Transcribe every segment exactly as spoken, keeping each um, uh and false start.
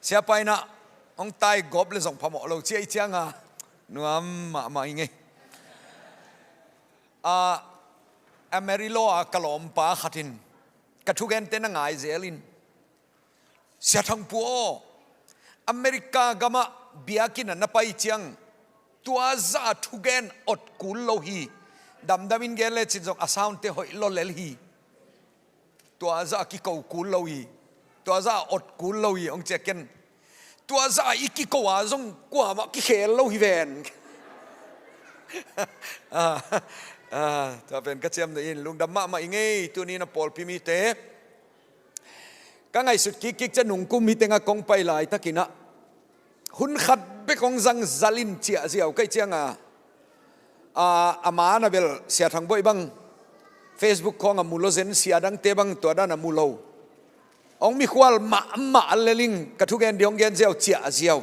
Siapa in ah hong tai gawp le zong phamawh lo ci ahih cianga nuam mahmah ing ei. A, Amarillo a ka lawmpa khat in ka thugente na ngai zel in, Sia Thang Pu aw, America gamah biakinn ah na pai ciang tua zah a thugen awt kul lo hi. Damdam in gen lecin zong a sound te hoih lawlel hi. Tua zah a kiko kul lo hi. Tua zah a awt kul lo hi hong ci a, ken tua zah a i kiko a zong kuamah kikhel lo hi ven. Ah, ah, tua pen ka ciamnuih in lungdam mahmah ing ei. Tuni in a pawlpi mite ka ngaihsut kikkik ciang nungkum hi tengah kong pai laitakin ah hun khat bek hong zang zal in ciah ziau ka hih cianga, a, a man a bel Sia Thang Boih bang Facebook khawng a mu lo zen, sia dangte bang tua dan a mu lo. Hong mikhual mahmah a lel ing, ka thugen ding hong gen ziau, ciah ziau.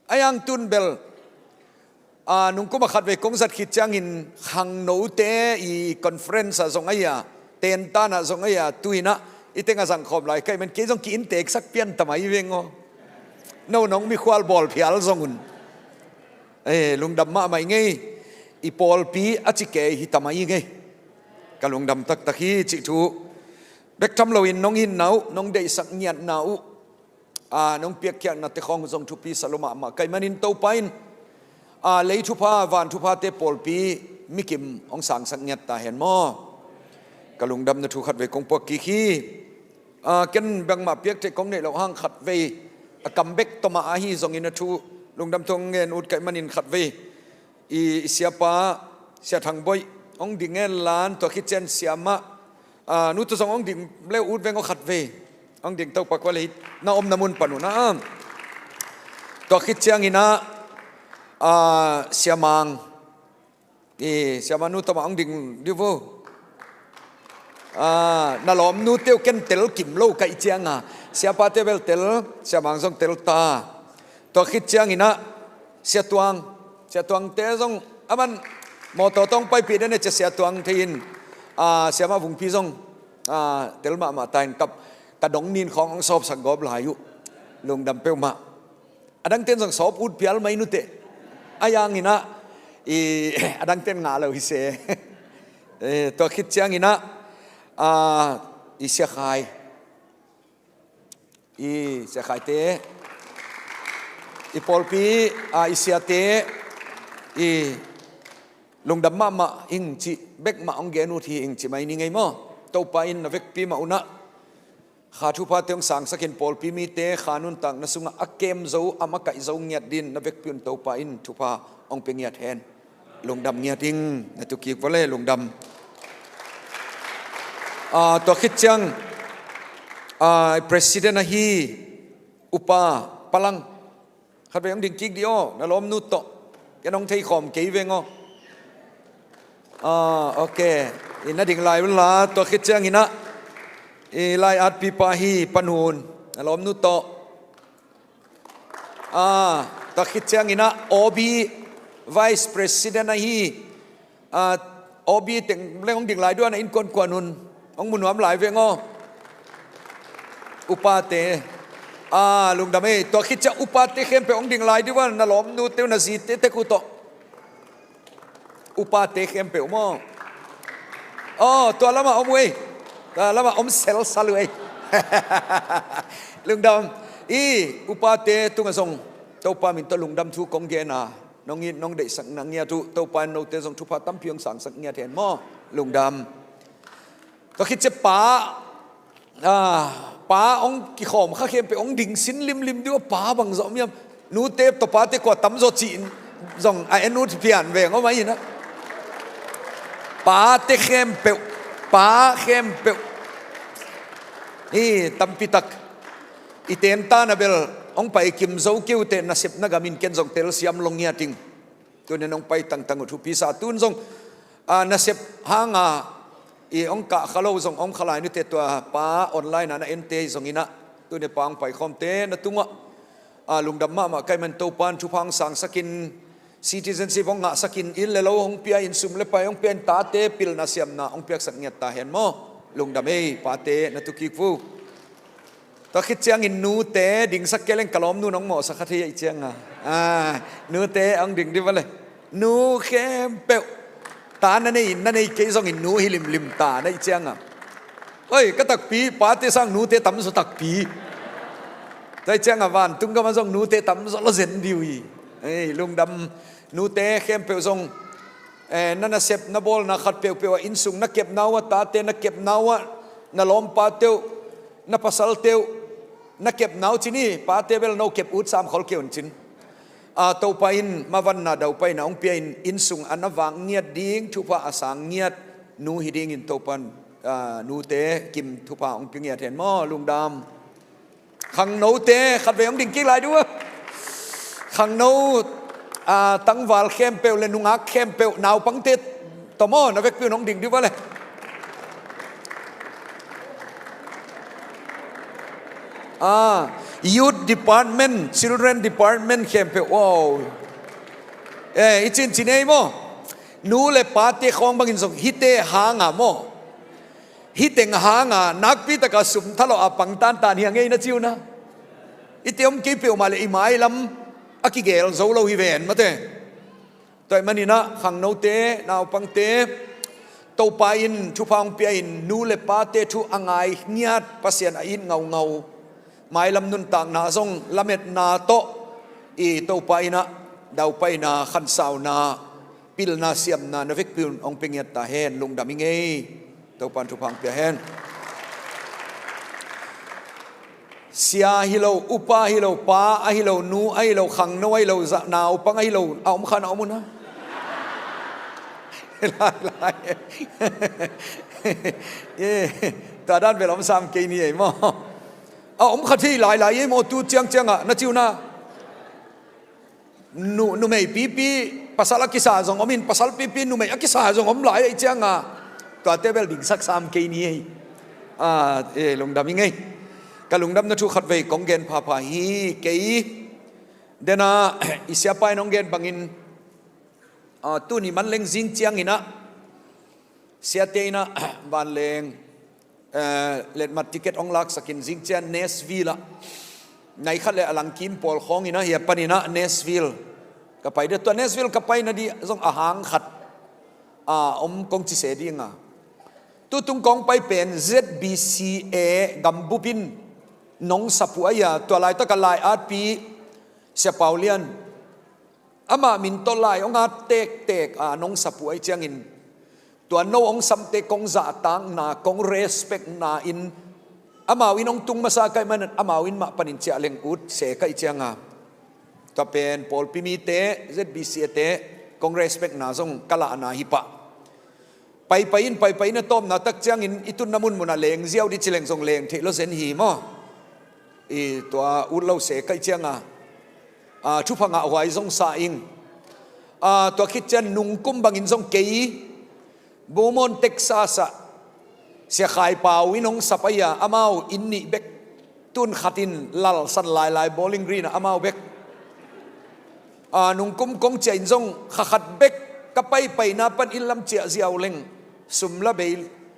A yang tun bel, a, nungkum a khatvei kong zat khit ciangin khangnote i conference ah zong ahi a, tentan ah zong ahi a, tu in ah i teng a zangkhawm lai ka hih man kei zong ki-inntek sak pian ta mai veng aw. No nong mikhual bawl phial zong un. Eh, lungdam mahmah ing ei. I pawlpi a ci kei hi ta mai ing ei. Ka lungdam taktak hi cih thu bek tham loin nong hinna uh, nong deihsak ngiatna uh, a, nong piakkhiatnate khawng zong thupi sa lua mahmah ka hih manin Topa in, a, lei thupha, van thuphate pawlpi mikim hong sangsak ngiat ta hen maw. Ka lungdamna thu khatvei kong puak kik hi. A, ken bangmah piaktheih kong neih loh hang khatvei a kam bek tawh mah ahi zongin a thu lungdam thu hong ngen ut ka hih manin khatvei i, i siapa Sia Thang Boih hong ding hen la, tua khit ciang siamah, a, nu tawh zong hong ding le ut veng aw khatvei. Hong ding Topa kua le hih na omna mun pan un ah. Tua khit ciangin ah, a, Sia Mang, i, siamah nu tawh mah hong ding dih vo. A, na lawmnute uh ken tel kim lo ka hih cianga, siapate bel tel, Sia Mang zong tel ta. Tua khit ciangin ah Sia Tuang, Sia Tuangte zong a man mawtaw tawh hong paipih den e, cia Sia Tuang thei in, a, siamah Vungpi zong, a, tel mahmah ta in kap, ka dong nin khawng hong sawpsak gawp lai uh. Lungdam peuhmah. A dangten zong sawp ut pial mai nuteh. A yang in ah i, a dangten ngah lo hi se. Eh, tua khit ciangin ah, a, i Sia Khai, i Sia Khaite, i pawlpi, a, i siate, i lungdam mahmah ing cih bek mah hong gen ut hi ing ci mai ni ngei maw. Topa in na vekpi mah un ah kha thuphate hong sangsakin pawlpi mite kha nuntakna sungah a kem zo, a makaih zo ngiat dingin na vekpi un Topa in thupha hong pia ngiat hen. Lungdam ngiat ing, na tu kik vua le lungdam. A, tua khit ciang, a, president ahi Upa Palang, khatvei hong ding kik dih aw, na lawmnu tawh. Ken hong theikhawm kei veng aw. A, ok. I na ding lai un la, tua khit ciangin ah i lai-atpipa hi Panun, na lawmnu tawh. A, tua khit ciangin ah O B Vice President ahi, a, O B teng leng hong ding lai dua, na innkuan kuan un. Hong mu nuam lai veng aw. Upate. A, lungdam ei. Tua khit ciang upate khempeuh hong ding lai dua, na lawmnute uh, na zite tek uh tawh. Upate khempeuh maw. Aw, tua lamah om uh ei. Tua lamah om selsal uh ei. Lungdam. I, upate tungah zong Topa min tawh lungdam thu kong gen a, nong it nong deihsak na ngiat uh, Topa in note zong thupha tampi hong sangsak ngiat hen maw. Lungdam. Tua khit ciang pa, a, pa hong kikhawm kha khempeuh hong ding sin limlim dih uh, pa bang zah om hiam? Nute tawh pate kua tam zaw cih zong a en ut pian veng aw mai in ah. Pate khempeuh, pa khempeuh. Hi, tampi tak. I tentan a bel hong pai kim zo kei uh teh, nasepna gamin ken zong telsiam lo ngiat ing. Tuni in hong pai tangtang uh thupi sa, tun zong, a, nasep hanga i hong kah kha lo zong om kha lai nuteh, tua pa online ah na ente hi zongin ah, tuni pa hong paikhawmte na tungah, a, lungdam mahmah ka hih man Topa in thupha hong sangsakin, citizenship hong ngahsakin, inn le lo hong pia in, sum le pai hong pia in, tate pilna siamna hong piaksak ngiat ta hen maw. Lungdam ei, pate na tu kik vo. Tua khit ciangin nute dingsak kei leng ka lawmnu nong mawhsak kha thei ahih cianga. Ah, nute hong ding dih vale. Nu khempeuh. Ta na nei, na nei kei zongin nu hi limlim ta na hih cianga. Oi, ka takpi, pate sang nute tamzaw takpi. Tua hih cianga vantung gama zong nute tamzaw lo zen dih uh hi. Ei, lungdam nute khempeuh zong. Eh, na nasep, na bawlna khat peuhpeuh ah, innsung na kepna uh ah, tate na kepna uh ah, na lawmpate uh, na pasalte uh, na kepna uh cin hi, pate bel no kep ut sam khol kei un cin. Ah, Topa in mavanna daupaina hong pia in, innsung a na vak ngiat ding thupha a sang ngiat nu hi dingin Topa in, ah, nute kim thupha hong pia ngiat hen maw, lungdam. Khangnote khatvei hong ding kik lai dih uh. Khangno, ah, tangval khempeuh le nungak khempeuh, naupangte tawh maw, na vekpi un hong ding dih uh vale. Ah, youth department, children department khempeuh, wow. Eh, i cin cin ei maw. Nu le pate khawng bangin zong hihte hanga maw. Hih teng hanga nakpi taka sum thalawh a pang tantan hi a ngei na ci uh na. Hihte om kei peuhmah le i mailam a kigel zo lo hi ven mate. Tua ahih maninah khangnote, naupangte, Topa in thupha hong pia in nu le pate thu a ngai ngiat, Pasian a it ngaungau, mailam nuntakna zong lametna tawh i Topa innah daupaina, khansauna, pilna, siamna na vekpi un hong pia ngiat ta hen, lungdam i ngei. Topan thupha hong pia hen. Sia hi lo, upa hi lo, pa ahi lo, nu ahi lo, khangno ahi lo, za-, naupang ahi lo, a om khan a om un a. Lai, lai. Ye, tua dan bel om sam kei ni ei maw. A om kha thei lai lai ei maw, tu ciangciangah na ci uh na. Nu, numei pipi pasal a kisa zong om in, pasal pipi numei a kisa zong om lai ahih cianga, tuate bel dingsak sam kei ni ei. Ah, eh, lungdam i ngei. Ka lungdamna thu khatvei kong gen phapha hi kei. Dena, i siapa in hong gen bangin, ah, tuni manleng zing cianginah, siate innah, vanleng, eh, letmat ticket hong laksakin zingcian Nashville ah, nai khat le a langkim pawl khawng innah, hia paninah Nashville ka pai dih. Tua Nashville ka paina dih zong a hang khat, ah, om kong ci se dinga. Tutung kong pai pen Z B C A gambup in nong sap uh ahi a, tua laitak a lai-atpi Sia Pau Lian amah min tawh lai hong at tektek a nong sap uh ahih ciangin, tua no hong samte kong zahtakna, kong respectna in, amau in hong tung masa ka hih manin amau in mah panin ciah leng ut se ka hih cianga, tua pen pawlpi mite, Z B C A te, kong respectna zong ka lahna hi pah. Paipai in, paipai in a tawpna tak ciangin i tunna munmunah leng ziau dih ci leng zong leng theih lo zen hi maw. I tua ut lo se ka hih cianga, ah, thupha ngahhuai zong sa ing. Ah, tua khit ciang nungkum bangin zong kei, Beaumont, Texas ah Sia Khai Pau in hong sap ahi a, amau inn nih bek, tun khatin lalsan lailai Bowling Green ah amau bek. Ah, nungkum kong ciah in zong kha khat bek ka paipaina pan inn lam ciah ziau leng sum la bei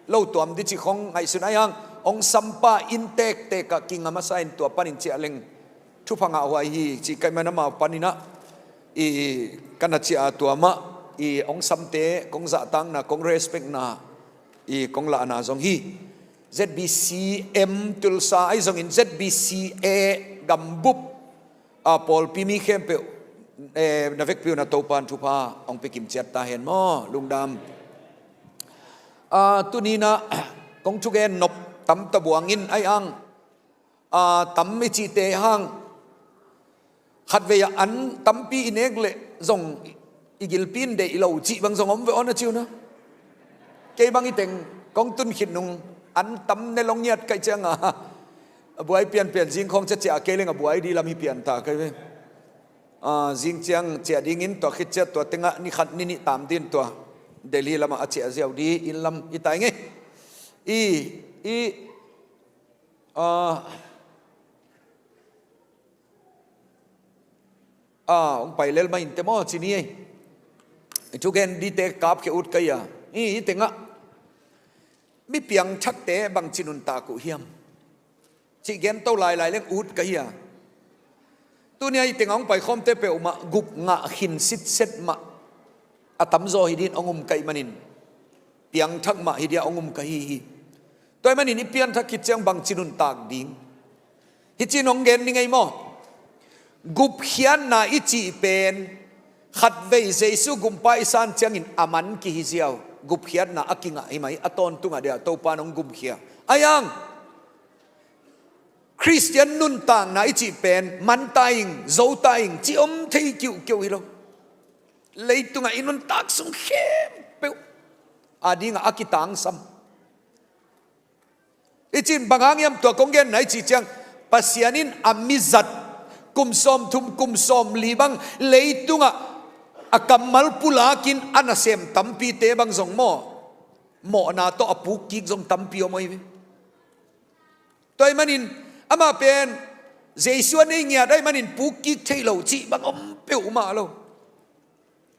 lo tuam dih cih khong ngaihsun ahi hang, hong sampa inn tektek ah kinga masa in tua panin ciah leng thupha ngahhuai hi cih ka hih man amau paninah i ka na ciah a, tua mah i hong samte kong zahtakna, kong respectna, i kong lahna zong hi. Z B C M Tulsa ahi zongin Z B C A gambup, ah, pawlpi mi khempeuh, eh, na vekpi un a Topan thupha hong pia kimciat ta hen maw, lungdam. Ah, tuninah kong thugen nop tam ta buangin ahi ang, ah, tam i cihte hang, khatvei ah an tampi i nek leh zong i gilpi in deih lo cih bang zong om ve aw, na ci uh na. Kei bang i teng kong tun khit nung an tam ne lo ngiat ka hih cianga, a buai pianpian zing khawng ciah ciah kei leng a buai dih lam hi pian ta ka hi ve. Ah, zing ciang ciah dingin tua khit ciah tua tengah ni khat ni nih tam din tua Delhi lamah a ciah ziau dih inn lam hi ta i ngei. I, i, ah, ah, hong pai lel mah inteh maw ci ni ei. I thugen dihte kapkhia ut ka hi a. I, i tengah mi piangthakte bangci nuntak uh hiam? Cih gen to lailai leng ut ka hi a. Tuni a i tengah hong paikhawmte peuhmah gup ngah khin sitset mah a tamzaw hi dingin hong um ka hih manin, piangthak mah hi dingin hong um ka hi hi. Tua hih manin i pianthak khit ciang bangci nuntak ding? Hih ci-in hong gen ni ngei maw? Gupkhiatna i cih pen khatvei Jesu gumpa i san ciangin a man kihi ziau. Gupkhiatna a kingah hi mah hi, a tawntungah dia Topa in hong gumkhia. Ahi hang Khristian nuntakna i cih pen man ta ing, zo ta ing cih om thei kiuhkiuh hi lo. Leitungah i nuntak sung khempeuh a dingah a kitangsam. I cih bang hang hiam tua kong genna i cih ciang, Pasian in a mizat kum sawmthum kum sawmli bang leitungah a kammal pulakin a nasem tampite bang zong maw, mawhna tawh a pukkik zong tampi om ahi ve. Tua ahih manin amah pen Jesu a nei ngiat ahih manin pukkik thei lo cih bang om peuhmah lo.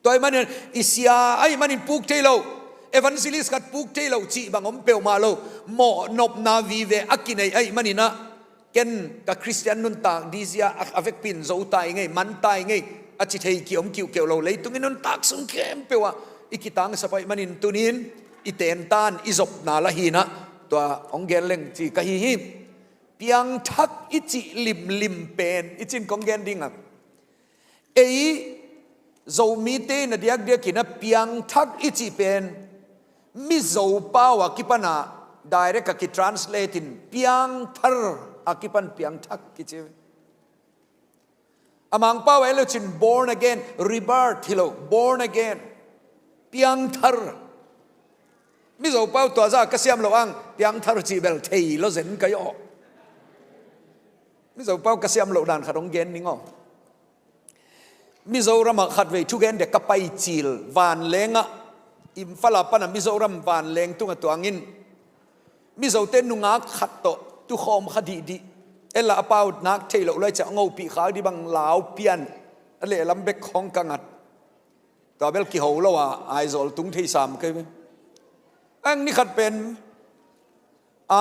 Tua ahih manin i sia ahih manin puk thei lo, evangelist khat puk thei lo cih bang om peuhmah lo. Mawhnopna vive a kinei ahih manin ah, ken ka Khristian nuntak dizia a, a vekpi in zo ta ing ei, man ta ing ei a ci thei kiom kiuhkeuh lo. Leitungin nuntak sung khempeuh ah i kitangsap ahih manin tuni-in i tentan i zopna la hi-in ah, tua hong gen leng ci ka hi hi. Piangthak i cih limlim pen i cih kong gen ding a, ei Zomite in a diakdiakin a piangthak i cih pen Mizo pau a kipan a direct a kitranslate in piangthar a kipan piangthak kici. A Mangpau a ei lo cin born again, rebirth hi lo, born again. Piangthar. Mizo pau tua zah ka siam loh hang piangthar cih bel thei lo zen ka hi aw. Mizo pau ka siam loh dan khat hong gen ning aw. Mizoram ah khatvei thugen dek ka pai cil, vanleng ah, Imphal a pan a Mizoram vanleng tungah tuangin Mizote nungak khat tawh tukhawm kha dihdih. Ella a pau nak thei loh luai ciah hong hopih khak dih bang lau pian, a lehlam bek khawng ka ngat. Tua bel kiho lo a, Aizawl tung thei sam kei ve. Ang ni khat pen, a,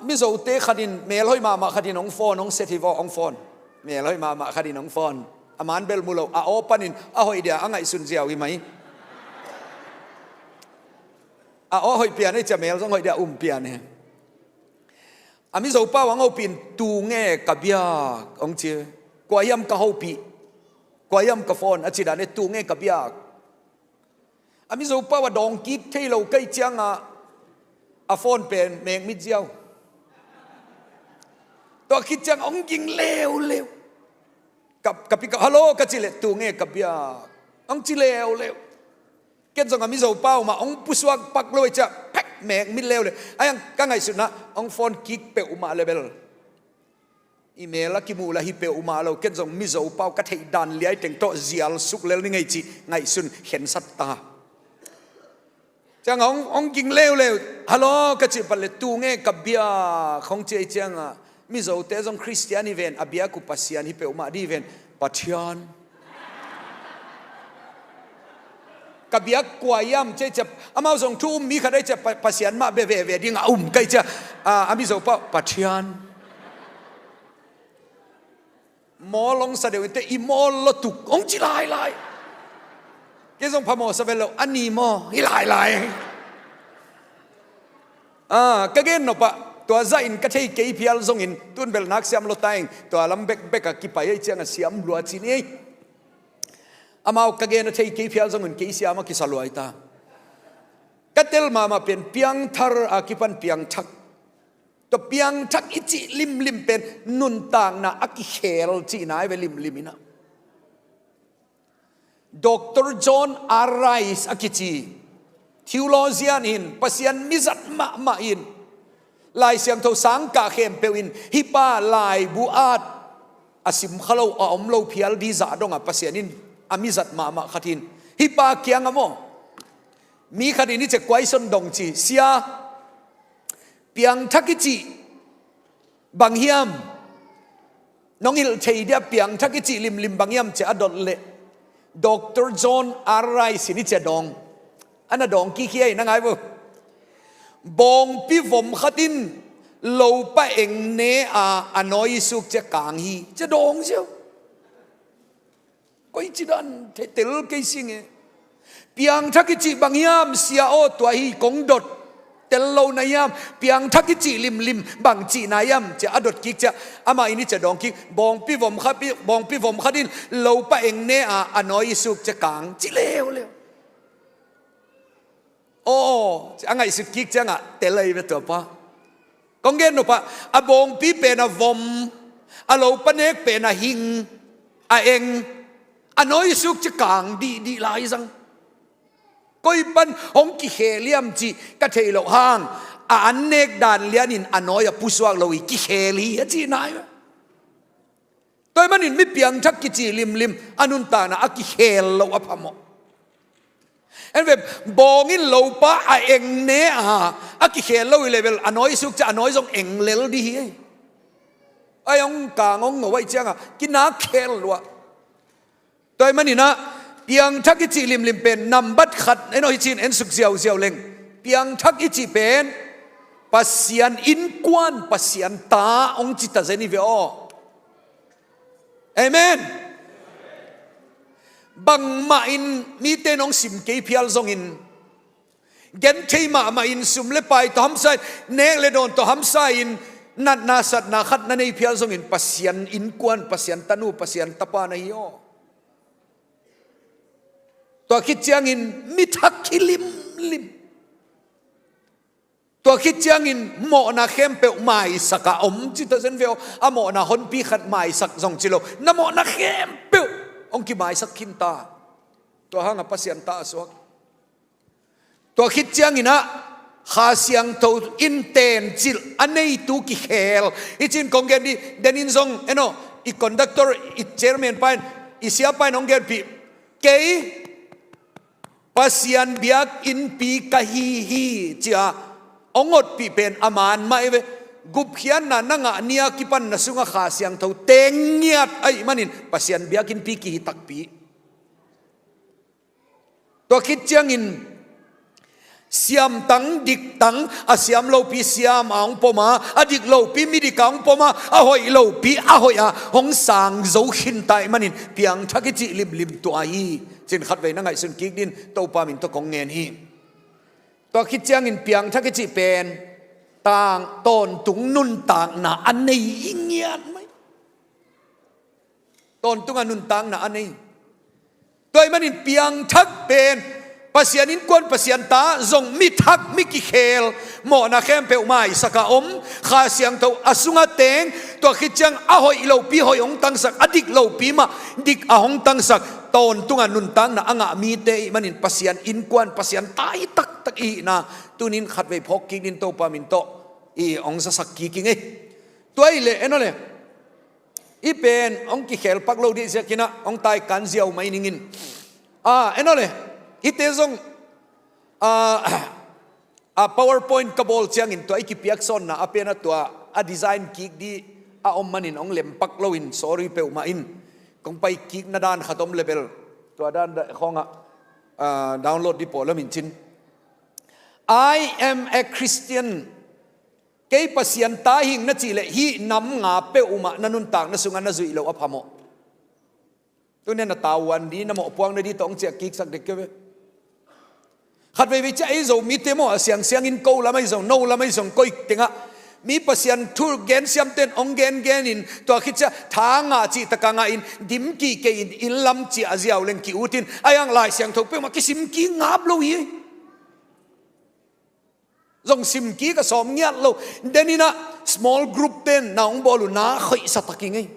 Mizote khat in mel hoih mahmah khat in hong phone, hong set hi vaw, hong phone. Mel hoih mahmah khat in hong phone. A man bel mu lo, a aw panin a hoih dia a ngaihsun ziau hi mai. A aw hoih pian ei ciah mel zong hoih dia um pian hi. A Mizo pau hong hopih in, tu nge ka biak hong ci. Kua hiam ka hopih, kua hiam ka phone a ci dan e, tu nge ka biak. A Mizo pau a dawng kik thei lo ka hih ciangah a phone pen mekmit ziau. Tua khit ciang hong ging leuleu. Ka, ka pick up, hello ka cih leh tu nge ka biak hong ci leuleu. Ken zong a Mizo pau mah hong pusuak pak lo i ciah pek mekmit leuleu. Ahi hang ka ngaihsutna hong phone kik peuhmah le bel i mel a kimuh lah hi peuhmah lo. Ken zong Mizo pau ka theih dan liai teng tawh zial suk lel ni ngei cih ngaihsun khensat ta. Ciangah hong, hong ging leuleu, hello ka cih pat le tu nge ka biak hong ci ei ciangah Mizote zong Khristian hi ven, a biak uh Pasian hi peuhmah dih ven, Pathian. Ka biak kua hiam ci ei ciah, amau zong thu um mi khat ei ciah, Pa-, Pasian mah bia veve ding a um ka ei ciah, a, a Mizo pau Pathian. Mawl hong sa deuh in te i mawl lo tuk hong ci lailai. Kei zong phamawh sa vet lo, a ni maw hi lailai. A, ka gen nopah tua zahin ka thei kei phial zongin tun bel nak siam lo ta ing, tua lam bekbek a kipai ei ciangah siam lua ci ni ei. Amau ka gen a thei kei phial zongin kei siam a kisa luai ta. Ka tel mahmah pen piangthar a kipan piangthak. Tua piangthak i cih limlim pen nuntakna a kikhel cihna hi ve limlim inah. Doctor John R. Rice a kici theologian in, Pasian mizat mahmah in, Lai Siangtho sangkah khempeuh in hih pa laibu at a sim kha lo, a om lo phial dih zah dongah Pasian in a mizat mahmah khat in hih pa kiangah maw, mi khat in i ciah kuaison dong ci, sia, piangthak i cih bang hiam? Nong hilh thei dia piangthak i cih limlim bang hiam ci a dot leh Doctor John R. Rice in i ciah dawng. A na dawng kikhia in a ngai vo. Bawngpi vom khat in Lopa eng ne a, a nawi i suk cia kang hi, cia dawng ziau. Koi ci dan thei tel kei sing e. Piangthak i cih bang hiam, sia aw, tua hi kong dot. Tel lo na hiam, piangthak i cih limlim bang cihna hiam, cia a dot kik cia, amah in i cia dawng kik, bawngpi vom khat, bawngpi vom khat in lopa eng ne a, a nawi i suk cia kang, ci leuleu. Aw, a ngaihsut kik ciangah tel ahi ve tua pa. Kong gen nop ah, a bawngpi pen a vom, a lopa nek pen a hing, a eng, a nawi suk cia kang dihdih lai zang. Koi pan hong kikhel hiam cih ka thei loh hang, a an nek dan lianin a nawi a pusuak lo hi, kikhel hi a cihna hi. Tua ahih manin mi piangthak kici limlim a nuntakna a kikhel lo a phamawh. En ve, bawng in lopa a eng ne a, a kikhel lo hi leh bel a nawi suk cia a nawi zong eng lel dih hi. Ai hong kang hong ngo ahih ciangah kinak khel lua. Tua ahih manin ah, piangthak i cih limlim pen nambat khat, en aw, hi cin en suk ziauziau leng. Piangthak i cih pen Pasian innkuan, Pasian ta hong ci ta zen hi ve aw. Amen. Bangmah in mite in hong sim kei phial zongin, genthei mahmah in sum le pai tawh hamsa in, nek le dawn tawh hamsa in, natna satna khat na nei phial zongin Pasian innkuan, Pasian tanu, Pasian tapa na hi aw. Tua khit ciangin mi thak hi limlim. Tua khit ciangin mawhna khempeuh maisak a om ci ta zen ve aw. A mawhna honpi khat maisak zong ci lo, na mawhna khempeuh hong kimaisak khin ta. Tua hangah Pasian ta a suak. Tua khit ciangin ah Kha Siangtho in tencilh a neitu kikhel. Hi cin kong gen dih, den in zong, en aw, i conductor, i chairman pa in, i siapa in hong genpih. Kei Pasian biakinnpi ka hi hi, ci-a hong otpih pen a man mah hi ve. Gupkhiatna na ngah ni-a kipan na sungah Kha Siangtho teng ngiat ahih manin Pasian biakinnpi kihi takpi. Tua khit ciangin siamtang, diktang, a siam lopi siam a hong pom a, a dik lopi midik a hong pom a, a hoih lopi a hoih a hong sang zo khin ta ahih manin piangthak i cih limlim tua hi. Cin khatvei na ngaihsun kik dih in, Topa min tawh kong ngen hi. Tua khit ciangin piangthak i cih pen tang, tawntung nuntakna a nei hi ngiat mai. Tawntung a nuntakna a nei. Tua ahih manin piangthak pen Pasian innkuan, Pasian ta zong mi thak, mi kikhel, mawhna khempeuh maisak a om, Kha Siangtho a sungah teng, tua khit ciang a hoih lopi hoih hong tangsak, a dik lopi mah dik a hong tangsak, tawntung a nuntakna a ngah mite ahih manin Pasian innkuan, Pasian ta hi taktak i hihna tuni in khatvei phawk kik dih in, Topa min tawh i hong zasak kik ing ei. Tua ahih leh, en aw le, hih pen hong kikhel pak lo dih ziakin ah hong taikan ziau mai ning in. Ah, en aw le, hihte zong, ah, ah, PowerPoint ka bawl ciangin tua i kipiak sawnna a pen ah tua a design kik dih a om manin hong lem pak lo in, sorry peuhmah in. Kong pai kikna dan khat om le bel tua dan khawngah, ah, download dih pawh lam in cin. "I am a Christian." Kei Pasian ta hing na cih leh hih nam nga peuhmah na nuntakna sungah na zuih loh a phamawh. Tuni a na tavuan dih, na mawhpuakna dih tawh hong ciah kiksak dek kei ve. Khat veivei ciah ei Zomite maw, a siangsiang in ko lam ahi zong, no lam ahi zong, koi tengah mi Pasian thu gen siamten hong gengen in, tua khit ciah tha ngah cih taka ngah in, dim kik kei in, inn lam ciah a ziau leng ki-ut in, a hiang Lai Siangtho peuhmah kisim kik ngap lo hi. Zong sim kik a sawm ngiat lo. Den in ah small group ten na hong bawl uh na khoihsa tak ing ei.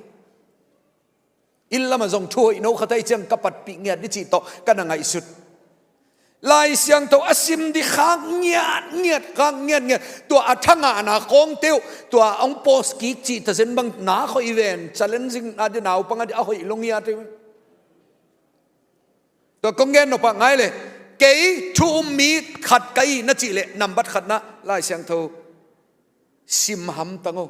Inn lamah zong thu hoih no khat ahih ciang ka patpih ngiat dih cih tawh ka na ngaihsut. Lai Siangtho a sim dih khak ngiatngiat, khak ngiatngiat. Tua a tha ngahna khawngte uh tua hong post kik cih ta zen bang na khoih ven. Challenging a dih, naupang a dih a hoih lo ngiat hi. Tua kong gen nop ah ngai le, kei thu um mi khat ka hi na cih leh nambat khatna Lai Siangtho sim hamtang o.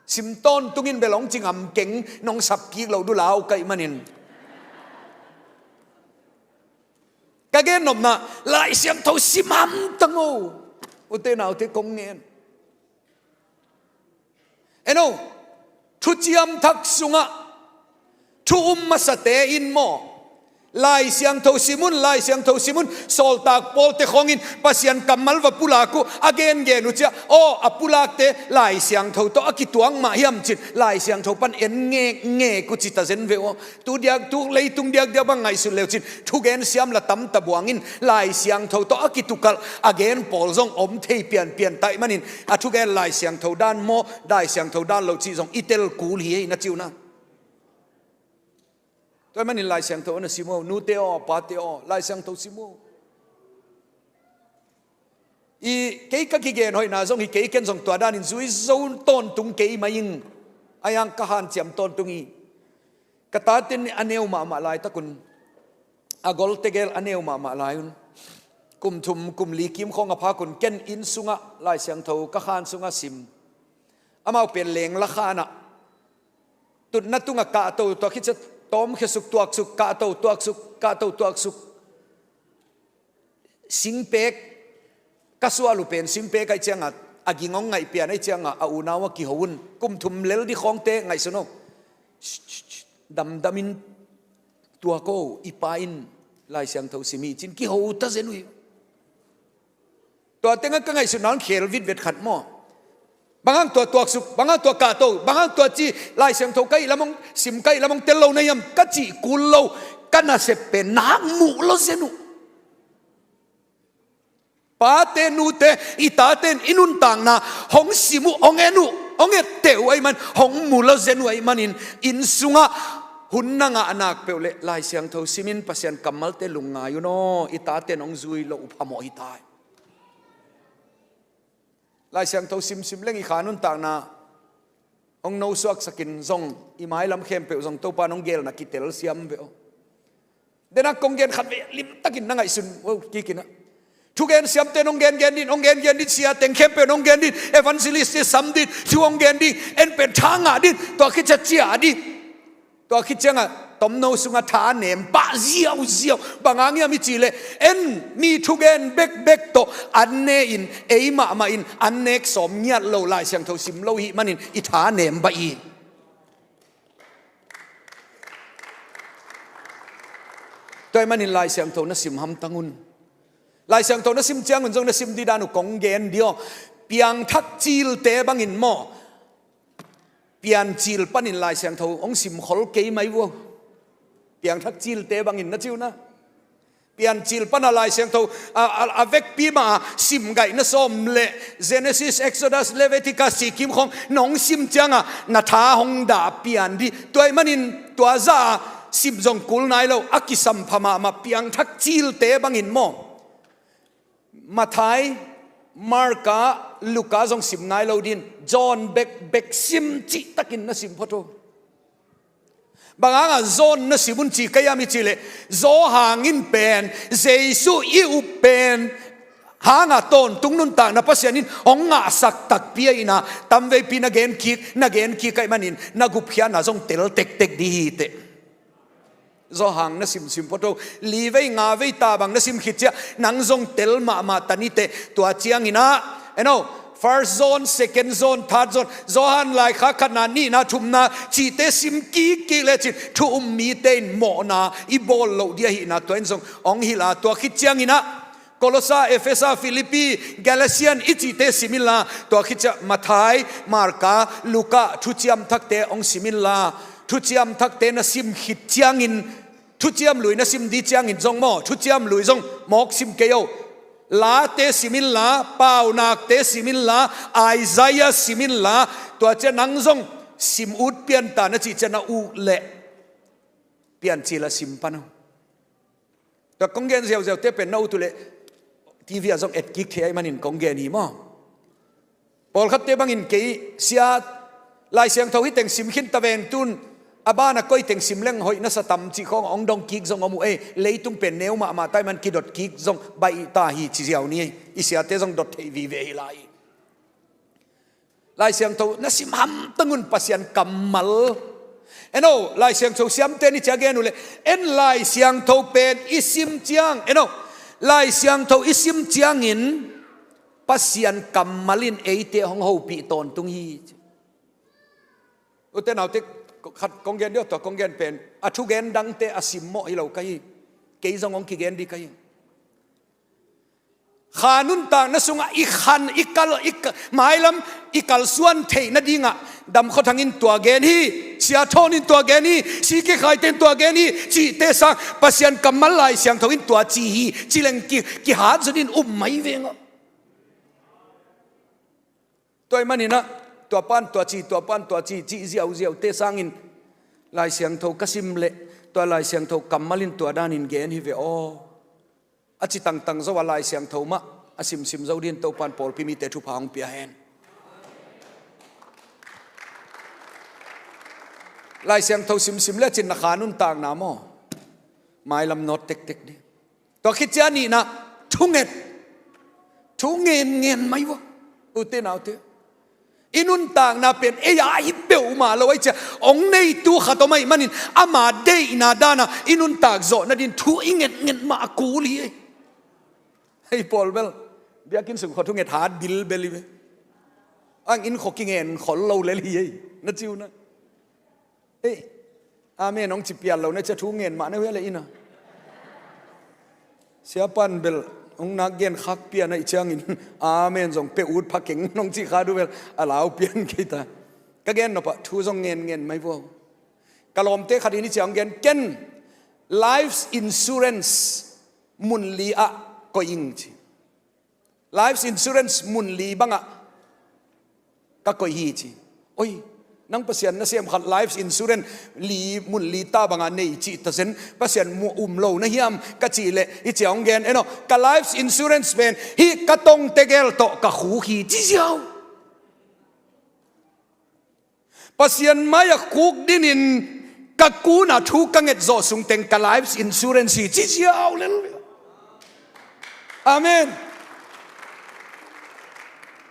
Sim tawntung in bel hong ci ngam keng, nong sap kik loh dulau ka hih manin. Ka gen nopna, Lai Siangtho sim hamtang o. Ute naute kong ngen. En aw, thuciam thak sungah thu um masate in maw, Lai Siangtho sim un, Lai Siangtho sim un, sawltak pawlte khawngin Pasian kammal va pulak uh, a gengen uh ciah, aw, a pulakte Lai Siangtho tawh a kituak mah hiam cin, Lai Siangtho pan en ngekngek uh ci ta zen ve aw. Tu diak, tu leitung diakdiak bang ngaihsun leu cin, thugen siam la tam ta buangin, Lai Siangtho tawh a kitukalh a gen pawl zong om thei pianpian taih manin, a thugen Lai Siangtho dan maw, Lai Siangtho dan lo cih zong i tel kul hi ei na ci uh na. Tua ahih manin Lai Siangtho na sim aw, nute aw, pate aw, Lai Siangtho sim aw. I kei ka kigen hoihna zong hi kei, ken zong tua danin zui zo tawntung kei mai ing. A yang ka hanciam tawntung hi. Ka taten a neu mahmah laitakun, a gol tegel a neu mahmah lai un, kum thum kum li kim khawng a phakun ken inn sungah Lai Siangtho ka khan sungah sim. Amau pen lengla khanah tutna tungah kahto, tua khit ciah tawmkhia suk, tuaksuk, kahto, tuaksuk, kahto, tuaksuk. Singpek ka sual uh pen singpek ahih ciangah, a ging hong ngaih pian ahih ciangah a unau a kiho un. Kum thum lel ding khawngte ngaihsun aw. Damdamin tuak aw, i pa in Lai Siangtho sim hi cin kiho ta zen uh hi. Tua tengah ka ngaihsutna hong khel vitvet khat maw. Bang hang tua tuaksuk, bang hang tua kahto, bang hang tua ci, Lai Siangtho ka hih lam hong sim, ka hih lam hong tel lo na hiam ka cih kul lo, ka nasep pen nak muh lo zen uh. Pate nute, i taten i nuntakna hong sim uh, hong en uh, hong etteh uh ahih man, hong mu lo zen uh ahih manin, inn sungah hun na ngah nak peuh leh Lai Siangtho simin Pasian kammalte lungngai un aw, i taten hong zui loh uh phamawh hi ta hi. Lai Siangtho simsim leng i kha nuntakna hong nosuaksakin zong, i mailam khempeuh zong Topa in hong gelna kitel siam ve aw. Denak kong gen khat ve, limtakin na ngaihsun aw, kikin ah. Thugen siamte in hong gengen ding, hong gengen ding, sia teng khempeuh in hong gen ding, evangelist te sam ding, thu hong gen ding, en pen tha ngah ding, tua khit ciah ciah ding. Tua khit ciangah tomno sungah tha nem pah ziauziau. Bang hang hiam i cih leh, en mi thugen bekbek tawh an ne in, ei mahmah in an nek sawm ngiat lo, Lai Siangtho sim lo hih manin i tha nem bah hi. Tua ahih manin Lai Siangtho na sim hamtang un. Lai Siangtho na sim ciangun zong na sim ding dan uh kong gen ding aw. Piangthak cilte bangin maw, Piancil panin Lai Siangtho hong simkhol kei mai uh aw. Piangthak cilte bangin na ci uh na. Piancil pana Lai Siangtho a, a, a vekpi mah a simgaihna sawm le Genesis, Exodus, Leviticus cih kim khawng nong sim ciangah na tha hong dah pian ding. Tua ahih manin tua zah a sim zong kul nai lo, a kisampha mahmah piangthak cilte bangin maw, Matthai, Marka, Luka zong sim nai lo ding, John bekbek sim cihtakin na sim phot aw. Bang hangah John na sim un ci ka hiam i cih leh, Johan in pen Jesu i up pen hangah tawntung nuntakna Pasian in hong ngahsak takpi ahihna tamveipi na genkik, na genkik ahih manin na gupkhiatna zong tel tektek ding hi teh. Johan na simsim phot aw, li vei nga vei ta bang na sim khit ciah nang zong tel mahmah ta ni teh. Tua ciangin ah, en aw, First John, Second John, Third John, Johan laikhak khatna, nihna, thumna cihte sim kikkik lecin thu um mite in mawhna i bawl loh ding ahihna tua in zong hong hilh a, tua khit ciangin ah Kolosa, Efesa, Filipi, Galatian i cihte sim inla, tua khit ciah Matthai, Marka, Luka, Thuciam Thakte hong sim inla, Thuciam Thakte na sim khit ciangin, Thuciam Lui na sim ding ciangin zong maw, Thuciam Lui zong mawk sim kei aw. Late sim inla, Paunakte sim inla, Isaiah sim inla, tua ciah nang zong sim ut pian ta na cih ciah na ut leh Piancil ah sim pan aw. Tua kong gen ziauziaute pen na ut uh leh T V ah zong etkik thei ahih manin kong gen hi maw. Pawlkhatte bangin kei sia, Lai Siangtho hi teng sim khin ta veng, tun a ban a koi teng sim leng hoih na sa tam cih khawng hong dong kik zong om uh ei. Leitung pen neu mahmah ta ahih man kidot kik zong baih ta hi ci ziau ni ei. I siate zong dot theih vive hi lai. Lai Siangtho na sim hamtang un, Pasian kammal. En aw, Lai Siangtho siamte ni cia gen uh leh, en Lai Siangtho pen i sim ciang, en aw, Lai Siangtho i sim ciangin Pasian kammal in eite hong hopih tawntung hi. Ute naute, khat kong gen dih, tua kong gen pen a thugen dangte a simmawh hi lo ka hi. Kei zong hong kigen dih ka hi. Kha nuntakna sungah i khan, i kal, i ka-, mailam i kalsuan theih nadingah Dam Khua Thang in tua gen hi, Sia Thawn in tua gen hi, Siki Khai te in tua gen hi cihte sang Pasian kammal Lai Siangtho in tua ci hi ci leng ki, kihat zun in um mai veng aw. Tua ahih maninah tua pan tua ci, tua pan tua ci, cih ziauziaute sangin Lai Siangtho ka sim leh tua Lai Siangtho kammal in tua danin gen hi ve aw. A ci tangtang zo a Lai Siangtho mah a simsim zo dingin Topan pawlpi mite thupha hong pia hen. Lai Siangtho simsim le a cin na kha nuntakna maw? Mailam nawt tektek ding. Tua khit ciang a nihna, thunget. Thu ngenngen mai vua. Ute naute, i nuntakna pen ei a hi peuhmah lo ahih ciang hong neitu khat om ahih manin ama deihna dana i nuntak zawh nadin thu i ngetnget mah a kul hi. Hei pawl bel biakinn sung khua thunget hat bilbel hi ve. Ang inn khua kingen khol lo lel hi ei, na ci uh na. Ei, amen hong ci pial lo na cia thu ngen mah na hua le ina. Siapan bel hong nak gen khak pian ahih ciangin amen zong pia ut pha keng nong cih kha duh bel a lau pian kei ta. Ka gen nopah thu zong ngen ngen mai vua. Ka lawmte khat in hih ciang hong gen, ken life insurance mun li ah koih ing ci. Life insurance mun li bangah ka koih hi ci. Oi, nang Pasian nasem khat life insurance li, mun li ta bangah nei cih ta zen, Pasian mu um lo na hiam ka cih leh hih ciang hong gen, eno, ka life insurance pen hih ka tongte gel tawh ka khuk hi ci ziau. Pasian mai-ah khuk dinin ka kunah thu ka nget zawh sungteng ka life insurance hi ci ziau lel. Amen.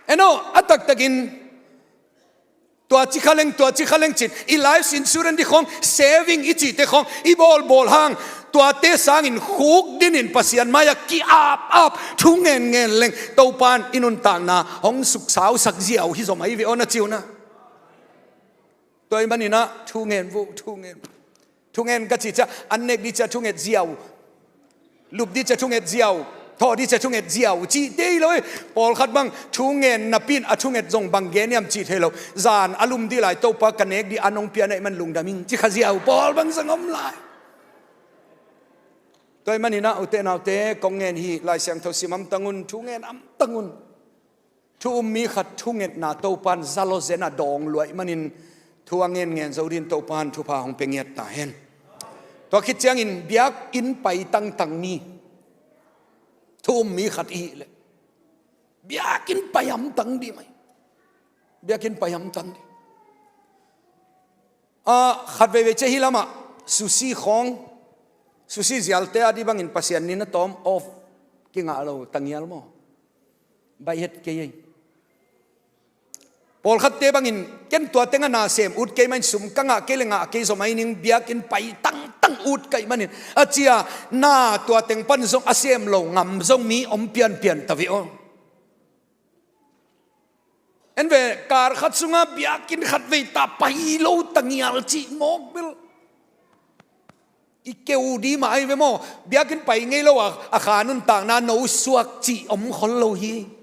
Eno, a taktakin tua ci kha leng, tua ci kha leng cin i life insurance dih khawng, saving i cihte khawng i bawlbawl hang, tuate sangin khuk dinin Pasian mai-ah ki-apap thu ngenngen leng Topan i nuntakna hong suksausak ziau hi zaw mai ve aw, na ci uh na. Tua ahih maninah thu ngen vua, thu ngen. Thu ngen ka cih ciang an nek dih ciang thunget ziau, lup dih ciang thunget ziau, thawh dih ciang thunget ziau cihte hi lo hi. Pawlkhat bang thu ngen napi in a thunget zong bang gen hiam cih thei lo. Zan a lum dih lai, Topa ka nek dih an hong pia na hih man lungdam ing ci kha ziau pawl bang zong om lai. Tua ahih maninah ute naute, kong ngen hi, Lai Siangtho sim hamtang un, thu ngen hamtang un. Thu um mi khat thungetna Topan zalawzen a dawng lua ahih manin thu a ngenngen zo dingin Topan thupha hong pia ngiat ta hen. Tua khit ciangin biakinn pai tangtang mi thu um mi khat i hih leh biakinn pai hamtang dih mai. Biakinn pai hamtang dih. Ah, khat veivei ciah hih lamah sushi khawng, sushi zialte a dih bangin Pasian ni na tawm off kingah lo, tangial maw? Baih het kei ei. Pawlkhatte bangin ken tua tengah na sem ut kei mahin sum ka ngah kei le ngah kei zaw mai ning, biakinn pai tangtang ut ka hih manin a cia na tua teng pan zong a sem lo ngam zong mi om pianpian ta ve aw. En ve, kar khat sungah biakinn khat vei ta pai lo tangial cih mawk bel i keu dih mah ahi ve maw? Biakinn pai ngei lo a, a kha nuntakna no suak cih om khol lo hi.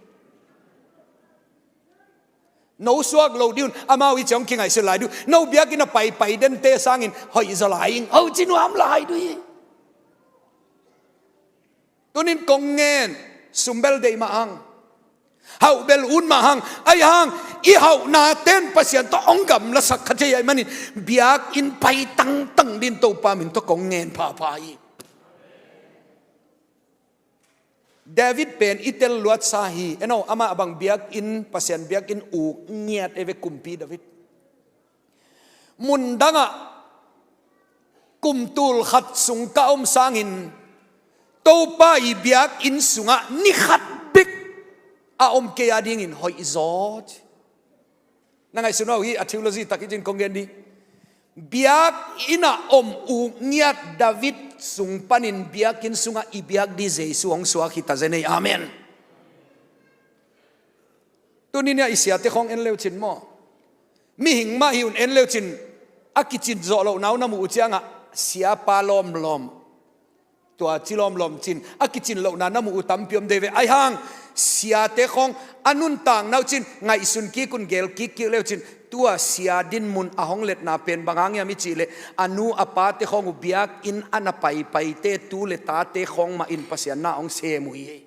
No suak lo dih un, amau i ciang kingaihsut lai dih uh. No biakinn a paipai dente sangin hoih zaw lai ing, ho ci nuam lai dih hi. Tunin kong ngen, sum bel deih mah hang, hauh bel ut mah hang, ahi hang i hauhna ten Pasian tawh hong gamlasak kha thei ahih manin biakinn pai tangtang dingin Topa min tawh kong ngen phapha hi. David pen i tel luatsa hi. Eno, amah bang biakinn, Pasian biakinn uk ngiat ei ve, kumpi David. Mundangah kum tul khat sung ka om sangin Topa i biakinn sungah ni khat bek a om kei a dingin hoih zaw ci. Na ngaihsun uh hi, a theology tak hi cin kong gen dih. Biakinn ah om uk ngiat David sung panin biakinn sungah i biak dih Jesu hong suak hi ta zen ei. Amen. Tuni-in ah i siate khawng en leu cin maw? Mihing mah hi un en leucin, a kicin zawh lohna uh na muh uh ciangah siapa lawmlawm, tua ci lawmlawm cin a kicin lohna na muh uh tampi om dei ve. Aihang siate khawng a nuntakna uh cin ngaihsun kik un, gel kikkik leucin, tua sia dinmun a hong letna pen bang hang hiam i cih leh, a nu a pate khawng uh biakinn a na paipaite tu le tate khawng mah in Pasian na hong sem uh hi.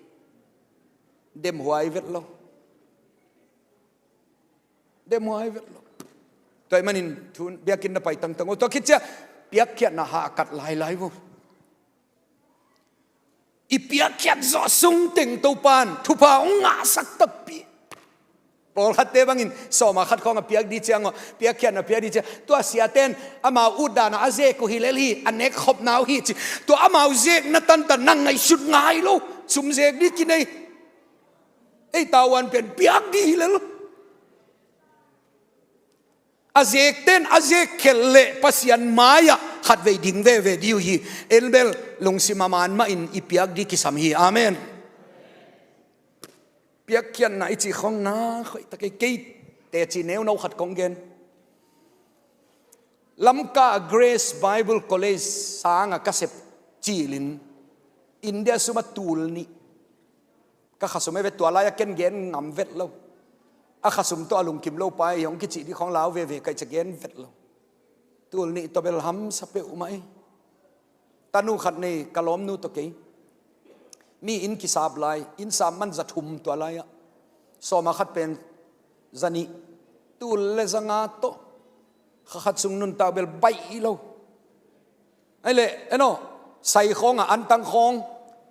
Demhuai vet lo. Demhuai vet lo. Tua ahih manin thu biakinn na pai tangtang uh, tua khit ciah piakkhiatna hahkat lailai uh. I piakkhiat zawh sung teng Topa'n thupha hong ngahsak takpi. Pawlkhatte bangin sawma khat khawng a piak dih ciang uh, piakkhiatna piak dih ciang, tua siate'n amau utdan a a zek uh hi lel hi, a nekkhopna uh hi ci. Tua amau zekna tantan na ngaihsut ngai lo, sum zek dih kinei. Ei tavuan pen piak dih hi lel. A zekte'n a zek khelh leh Pasian mai-ah khatvei ding veve dih uh hi. En bel lungsim a man mahin i piak dih kisam hi. Amen. Piakkhiatna i cih khawng na khoih ta kei, kei teci neuno khat kong gen. Lamka Grace Bible College sangah ka sep cilin India sum a tul nih ka khasum ei ve. Tua lai-ah ken gen ngam vet lo. A khasum tawh a lungkim lo pa ei hong kicih dih khawng lau veve ka hih ciang gen vet lo. Tul nih tawh bel hamsa peuhmah ei. Tanu khat nei, ka lawmnu tawh kei. Mi inn kisap lai, inn sap man za thum tua lai-ah. Sawma khat pen za nih, tul le za nga tawh. Kha khat sung nuntak bel baih lo. Ahih leh, eno, sai khawng a, antang khawng,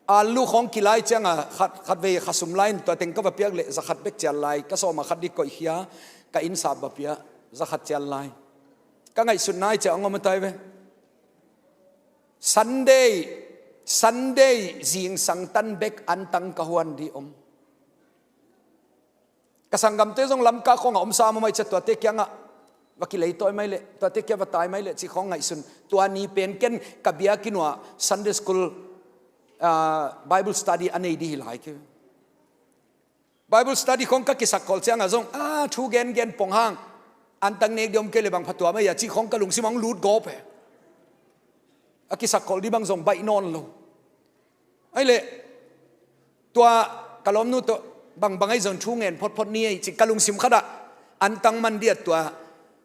alu khawng kilai ciang a, khat, khatvei khasum lai in tua teng ka va piak leh za khat bek cial lai, ka sawma khat dih koihkhia, ka inn sap va pia, za khat cial lai. Ka ngaihsutna i ciah hong om a tai ve. Sunday, Sunday zingsang tan bek antang ka huan dih om. Ka sanggamte zong Lamka khawngah om sam om ahih ciah tuate kiangah va kileitawi mai leh, tuate kiang va tai mai leh cih khawng ngaihsun. Tua ni pen ken ka biakinn uah Sunday school, ah, Bible study a nei dih hi lai kei. Bible study khawng ka kisakkhol ciangah zong, ah, thu gengen pong hang, antang nek dih om kei leh bang phatua mai a cih khawng ka lungsim hong lut gawp e. A kisakkhol dih bang zong baih nawn lo. Ahih leh tua ka lawmnu tawh, bang bang ahi zong thu ngen photphot ni ei cih ka lungsim khatah antang man dih a, tua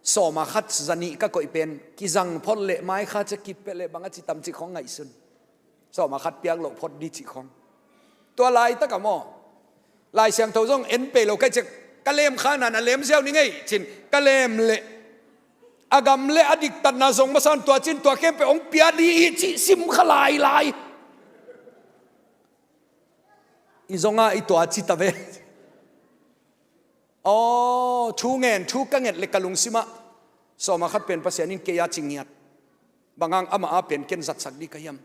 sawma khat za nih ka koih pen kizang phot leh mai kha cia kipia leh bang a ci tam cih khawng ngaihsun. Sawma khat piak loh phot dih cih khawng. Tua laitak a maw, Lai Siangtho zong en pei lo ka hih ciang, ka lem kha na na lem ziau ning ei cin, ka lem leh a gam le a diktatna zong masa un, tua cin tua khempeuh hong pia dih hi cih sim kha lailai. I zongah i tua ci ta ve. Aw, thu ngen, thu ka nget leh ka lungsimah sawma khat pen Pasian in kei a ci ngiat. Bang hang amah a pen ken zatsak dih ka hiam?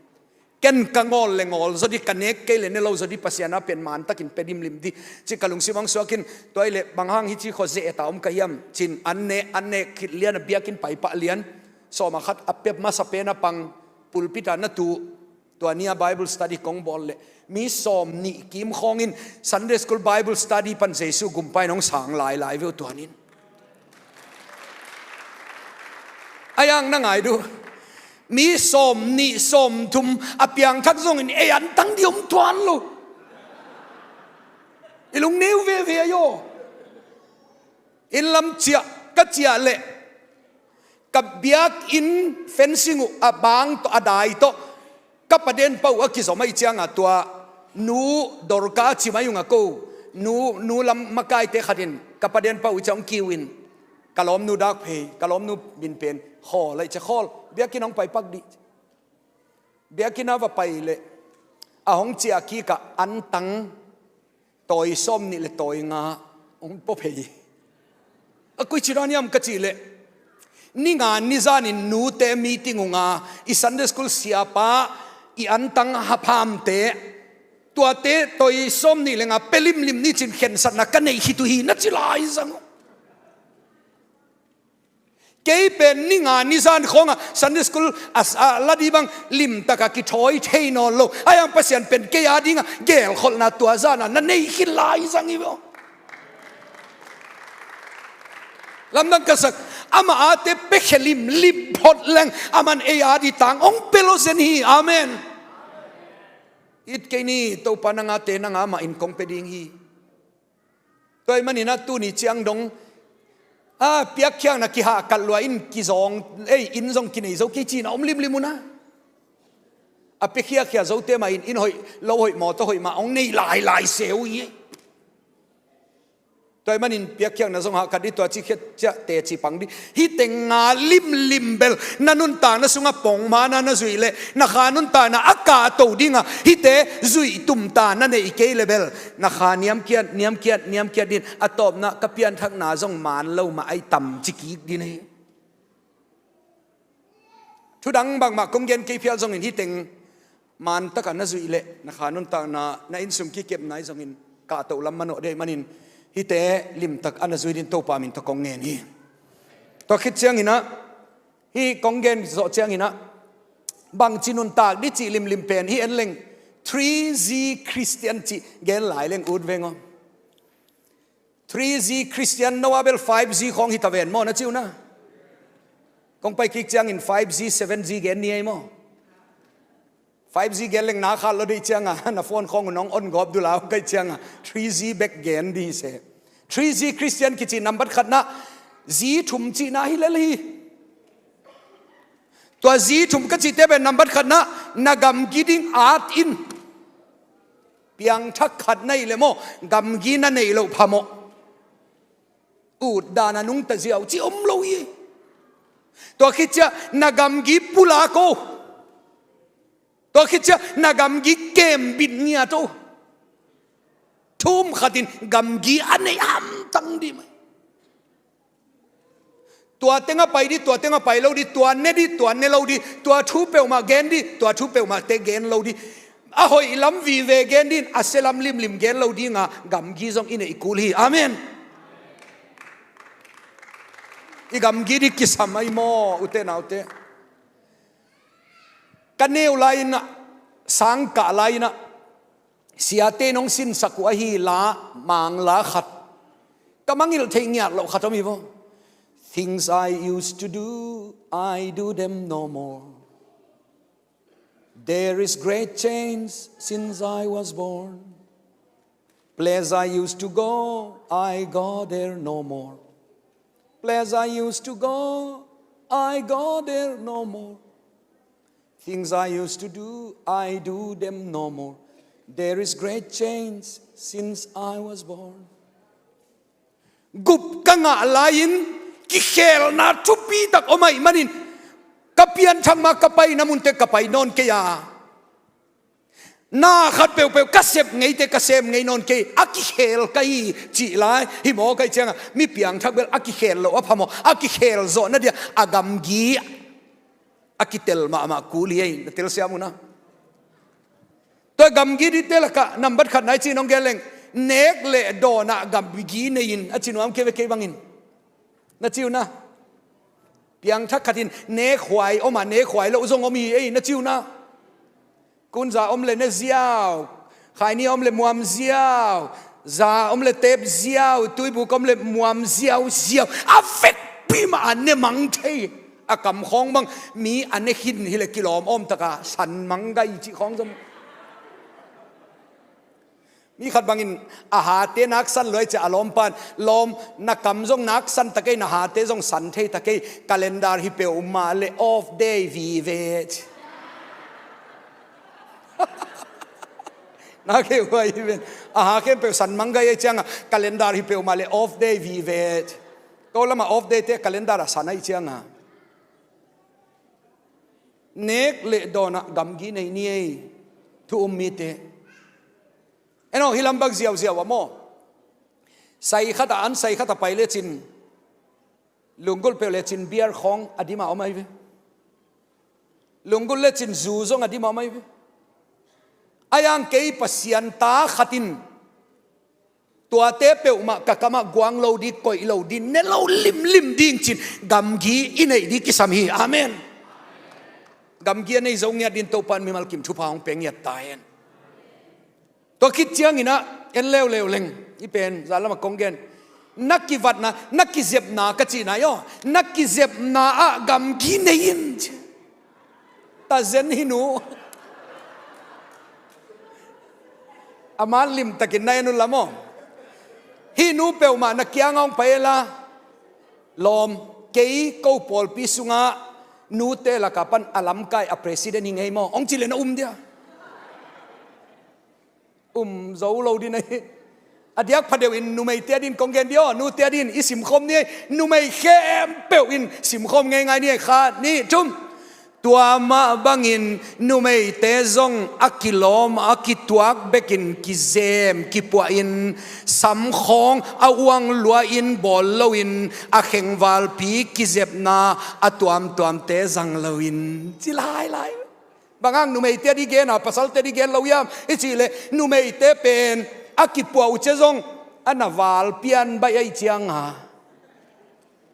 Ken ka ngawl leh ngawl zaw dih, ka nek kei leh ne lo zaw dih, Pasian a pen mantakin pia limlim dih cih ka lungsim hong suak in, tua ahih leh bang hang hih ci khawng zeh et a om ka hiam cin, an ne, an ne khit lian a biakinn pai pah lian, sawma khat a pia masa pen a pang, pulpit ah na tu. Tua ni-a Bible study kong bawl leh mi sawm nih kim khawng in Sunday school Bible study pan Jesu gumpa in hong sang lailai ve uh tua ni-in. A yang na ngai duh, mi sawm nih sawm thum a piangthak zongin ei antang dih om tuan lo. I lungneu veve ahi aw. Inn lam ciah ka ciah leh ka biakinn fencing uh a bang tawh, a dai tawh ka pa denpa uh a kizom ahih ciangah tua nu Dorka a ci mai ung a ko. Nu, nu lam makaite khat in ka pa denpa uh ciang hong kiu in, ka lawmnu dak phei, ka lawmnu min pen Khawl ahih ciang Khawl, biakinn hong pai pak dih. Biakinn a va pai leh a hong ciah kik ah antang tawi sawm nih le tawi nga hong pua phei. A koici dan hiam ka cih leh, ni nga ni zanin nute meeting ung a, i Sunday school siapa, i antang haphamte, tuate tawi sawm nih le nga pia limlim ni cin khensatna ka neih khit uh hi na ci lai zang uh. Kei pen ni nga ni zan khawngah Sunday school a, a la dih bang limtaka kithawi thei nawn lo. Ahi hang Pasian pen kei a dingah gelkholhna tua zanah na nei khit lai zang hi ve aw. Lamdang ka sak, amah ate piakhia limlim phot leng, aman ei a ding tang hong pia lo zen hi. Amen. It kei ni, Topa nang ate nang amah in kong pia ding hi. Tua ahih manin ah tuni ciang dong, a, piakkhiatna kihahkat lua in kizawng, ei, inn zong kinei zo kei cihna om limlim un ah. A piakhia zote mah in, inn hoih, lo hoih, mawtaw hoih mah hong nei lailai se uh hi. Tua ahih manin piakkhiatna zong hahkat dih, tua ci khiat ciah teci pang dih. Hih teng nga limlim bel na nuntakna sungah pongman a na zuih leh, na kha nuntakna a kahto ding a, hihte zuih tumta na neih kei leh bel, na kha niamkiat, niamkiat, niamkiat ding, a tawpna ka pianthakna zong man lo mah ahi tam ci kik ding hi. Thudang bangmah kong gen kei phial zongin hih teng man takin na zuih leh, na kha nuntakna, na innsung kikepna ahi zongin kahto lam manawh ding ahih manin, hihte limtakin na zuih ding Topa min tawh kong ngen hi. Tua khit ciangin ah, hih kong gen zawh ciangin ah, bangci nuntak ding cih limlim pen hih en leng, three G Christian cih gen lai leng ut veng aw. Three G Christian, no a bel five G khawng hi ta ven maw, na ci uh na. Kong pai kik ciangin five G, seven G gen ni ei maw. Five G gen leng na khat lo dih cianga, na phone khawng uh nong on gawp dul a, kei cianga three G bek gen dih se. Three G Christian kici nambat khatna, G thum cihna hi lel hi. Tua G thum ka cihte pen nambat khatna, na gamgi ding at in. Piangthak khat na hih leh maw, gamgi na neih loh phamawh. Ut dan a nungta ziau cih om lo hi. Tua khit ciah na gamgi pulak o. Tua khit ciah na gamgi kembit ngiat o. Thu um khatin gamgi a nei hamtang dih mai. Tua tengah pai dih, tua tengah pai lo dih, tua ne dih, tua ne lo dih, tua thu peuhmah gen dih, tua thu peuhmahte gen lo dih. A hoih lam vive gen dih, a sia lam limlim gen lo dinga gamgi zong i neih kul hi. Amen. I gamgi dih kisam ahi maw, ute naute. Ka neu lai-in ah, sangkah lai-in ah, siate in hong sinsak uh ahi la, Mang la khat. Ka mangngilh theih ngiat loh khat om hi vaw. Things I used to do, I do them no more. There is great change since I was born. Place I used to go, I go there no more. Place I used to go, I go there no more. Things I used to do, I do them no more. There is great change since I was born. Gup ka ngah lai-in kikhelna thupi tak om ahih manin, ka pianthak ma ka paina munte ka pai nawn kei a. Na khat peuhpeuh ka sep ngeite, ka sem ngei nawn kei, a kikhel ka hi cih lai hi maw, ka hih cianga mi piangthak bel a kikhel loh a phamawh, a kikhel zawh na dia a gamgi a kitel mahmah kul hi ei, na telsiam uh na. Tua gamgi dihte lakah nambat khatna i cih nong gen leng, nek le dawnah gamgi nei in, a ci nuam kei ve kei bangin. Na ci uh na. Piangthak khatin nekhuai om a, nekhuai loh zong om hi ei, na ci uh na. Kunza om le ne ziau, khaini om le muam ziau, za om le tep ziau, tuibuk om le muam ziau ziau. A vekpi mah a ne mang thei. A kam khawng bang mi a ne khin hi le kilawm awm taka san mang gai cih khawng zong. Mi khat bangin a hate naksan luai ciah a lawmpan, lawm, na kam zong naksan ta kei, na hate zong san thei ta kei, calendar hi peuhmah le off day vive ci. Na kei huai hi ven. A ha khempeuh san mang gai ei cianga calendar hi peuhmah le off day vive ci. Ko lama off day te calendar a san ahi cianga. Nek le dawnah gamgi nei ni ei, thu um mite. Eno, hi lam bang ziauziau a maw. Sai khat a an, sai khat a pai lecin, lunggulh peuh lecin beer khawng a dim a om ahi ve. Lunggulh lecin zu zong a dim a om ahi ve. A yang kei Pasian ta khatin, tuate peuhmah ka kamah guang lo ding, koih lo ding, ne lo limlim ding cin gamgi i neih ding kisam hi. Amen. Gamgi a nei zo ngiat ding Topa in mimal kim thupha hong pia ngiat ta hen. Tua khit cianginah en leuleu leng, i pen zan lamah kong gen. Na kivatna, na kizepna ka cihna aw, na kizepna ah gamgi nei in. Tazen hih nu. Ama limtakin na en un la maw. Hih nu peuhmah na kiangah hong pai inla, lawm, kei ko pawlpi sungah nute lakah pan a lamkai a president hi ngei maw, hong cih leh na um dia? Um zo lo ding hi. A diak phadeuh in numeite adingin kong gen dih aw, nute adingin i simkhawm ni ei. Numei khempeuh in simkhawm ngeingai ni ei. Khat, nih, thum. Tua mah bangin numeite zong a kilawm, a kituak bekin kizem, kipuahin, samkhawng a uang lua-in bawl loin, a khengvalpi kizepna a tuamtuamte zang loin, ci lailai. Bang hang numeite ading gen a, pasalte ading gen lo hiam i cih leh, numeite pen a kipuah uh ciang zong a na val pian baih ahih ciangin.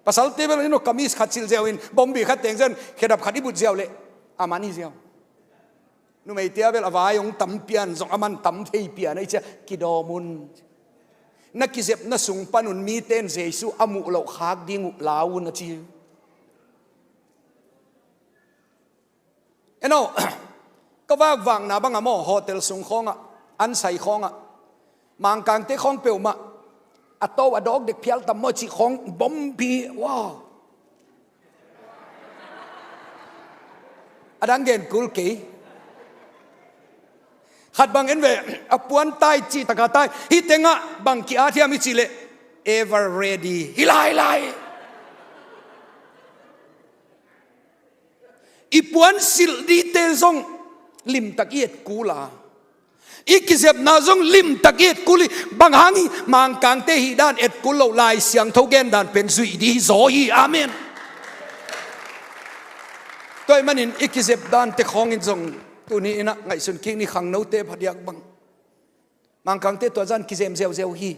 Pasalte bel in uh kamis khat silh ziau in, bombi khat teng zen, khedap khat i but ziau leh a man hi ziau. Numeite a bel a vai hong tam pian zong a man tam thei pian ahih ciang kidawm un. Na kizepna sung panun mite in Jesu a muh loh khak ding uh lau un a ci. En aw, ka vakvakna bangah maw, hotel sung khawngah, ansai khawngah, Mangkangte khawng peuhmah a to a dawk dek phial tam maw cih khawng bombi, wow. A dang gen kul kei. Khat bang en ve, a puan tai cih takah tai. Hih tengah bang ki-at hiam i cih leh, ever ready hi lailai. I puan silh dingte zong limtak i et kul a, i kizepna zong limtak i et kul hi. Bang hang hi? Mangkangte hih dan et kul loh, Lai Siangtho gen dan pen zuih ding hi zaw hi. Amen. Tua ahih manin i kizep dante khawngin zong tuni in ah ngaihsun kik ni, khangnote phadiak bang. Mangkangte tua zan kizem ziauziau hi.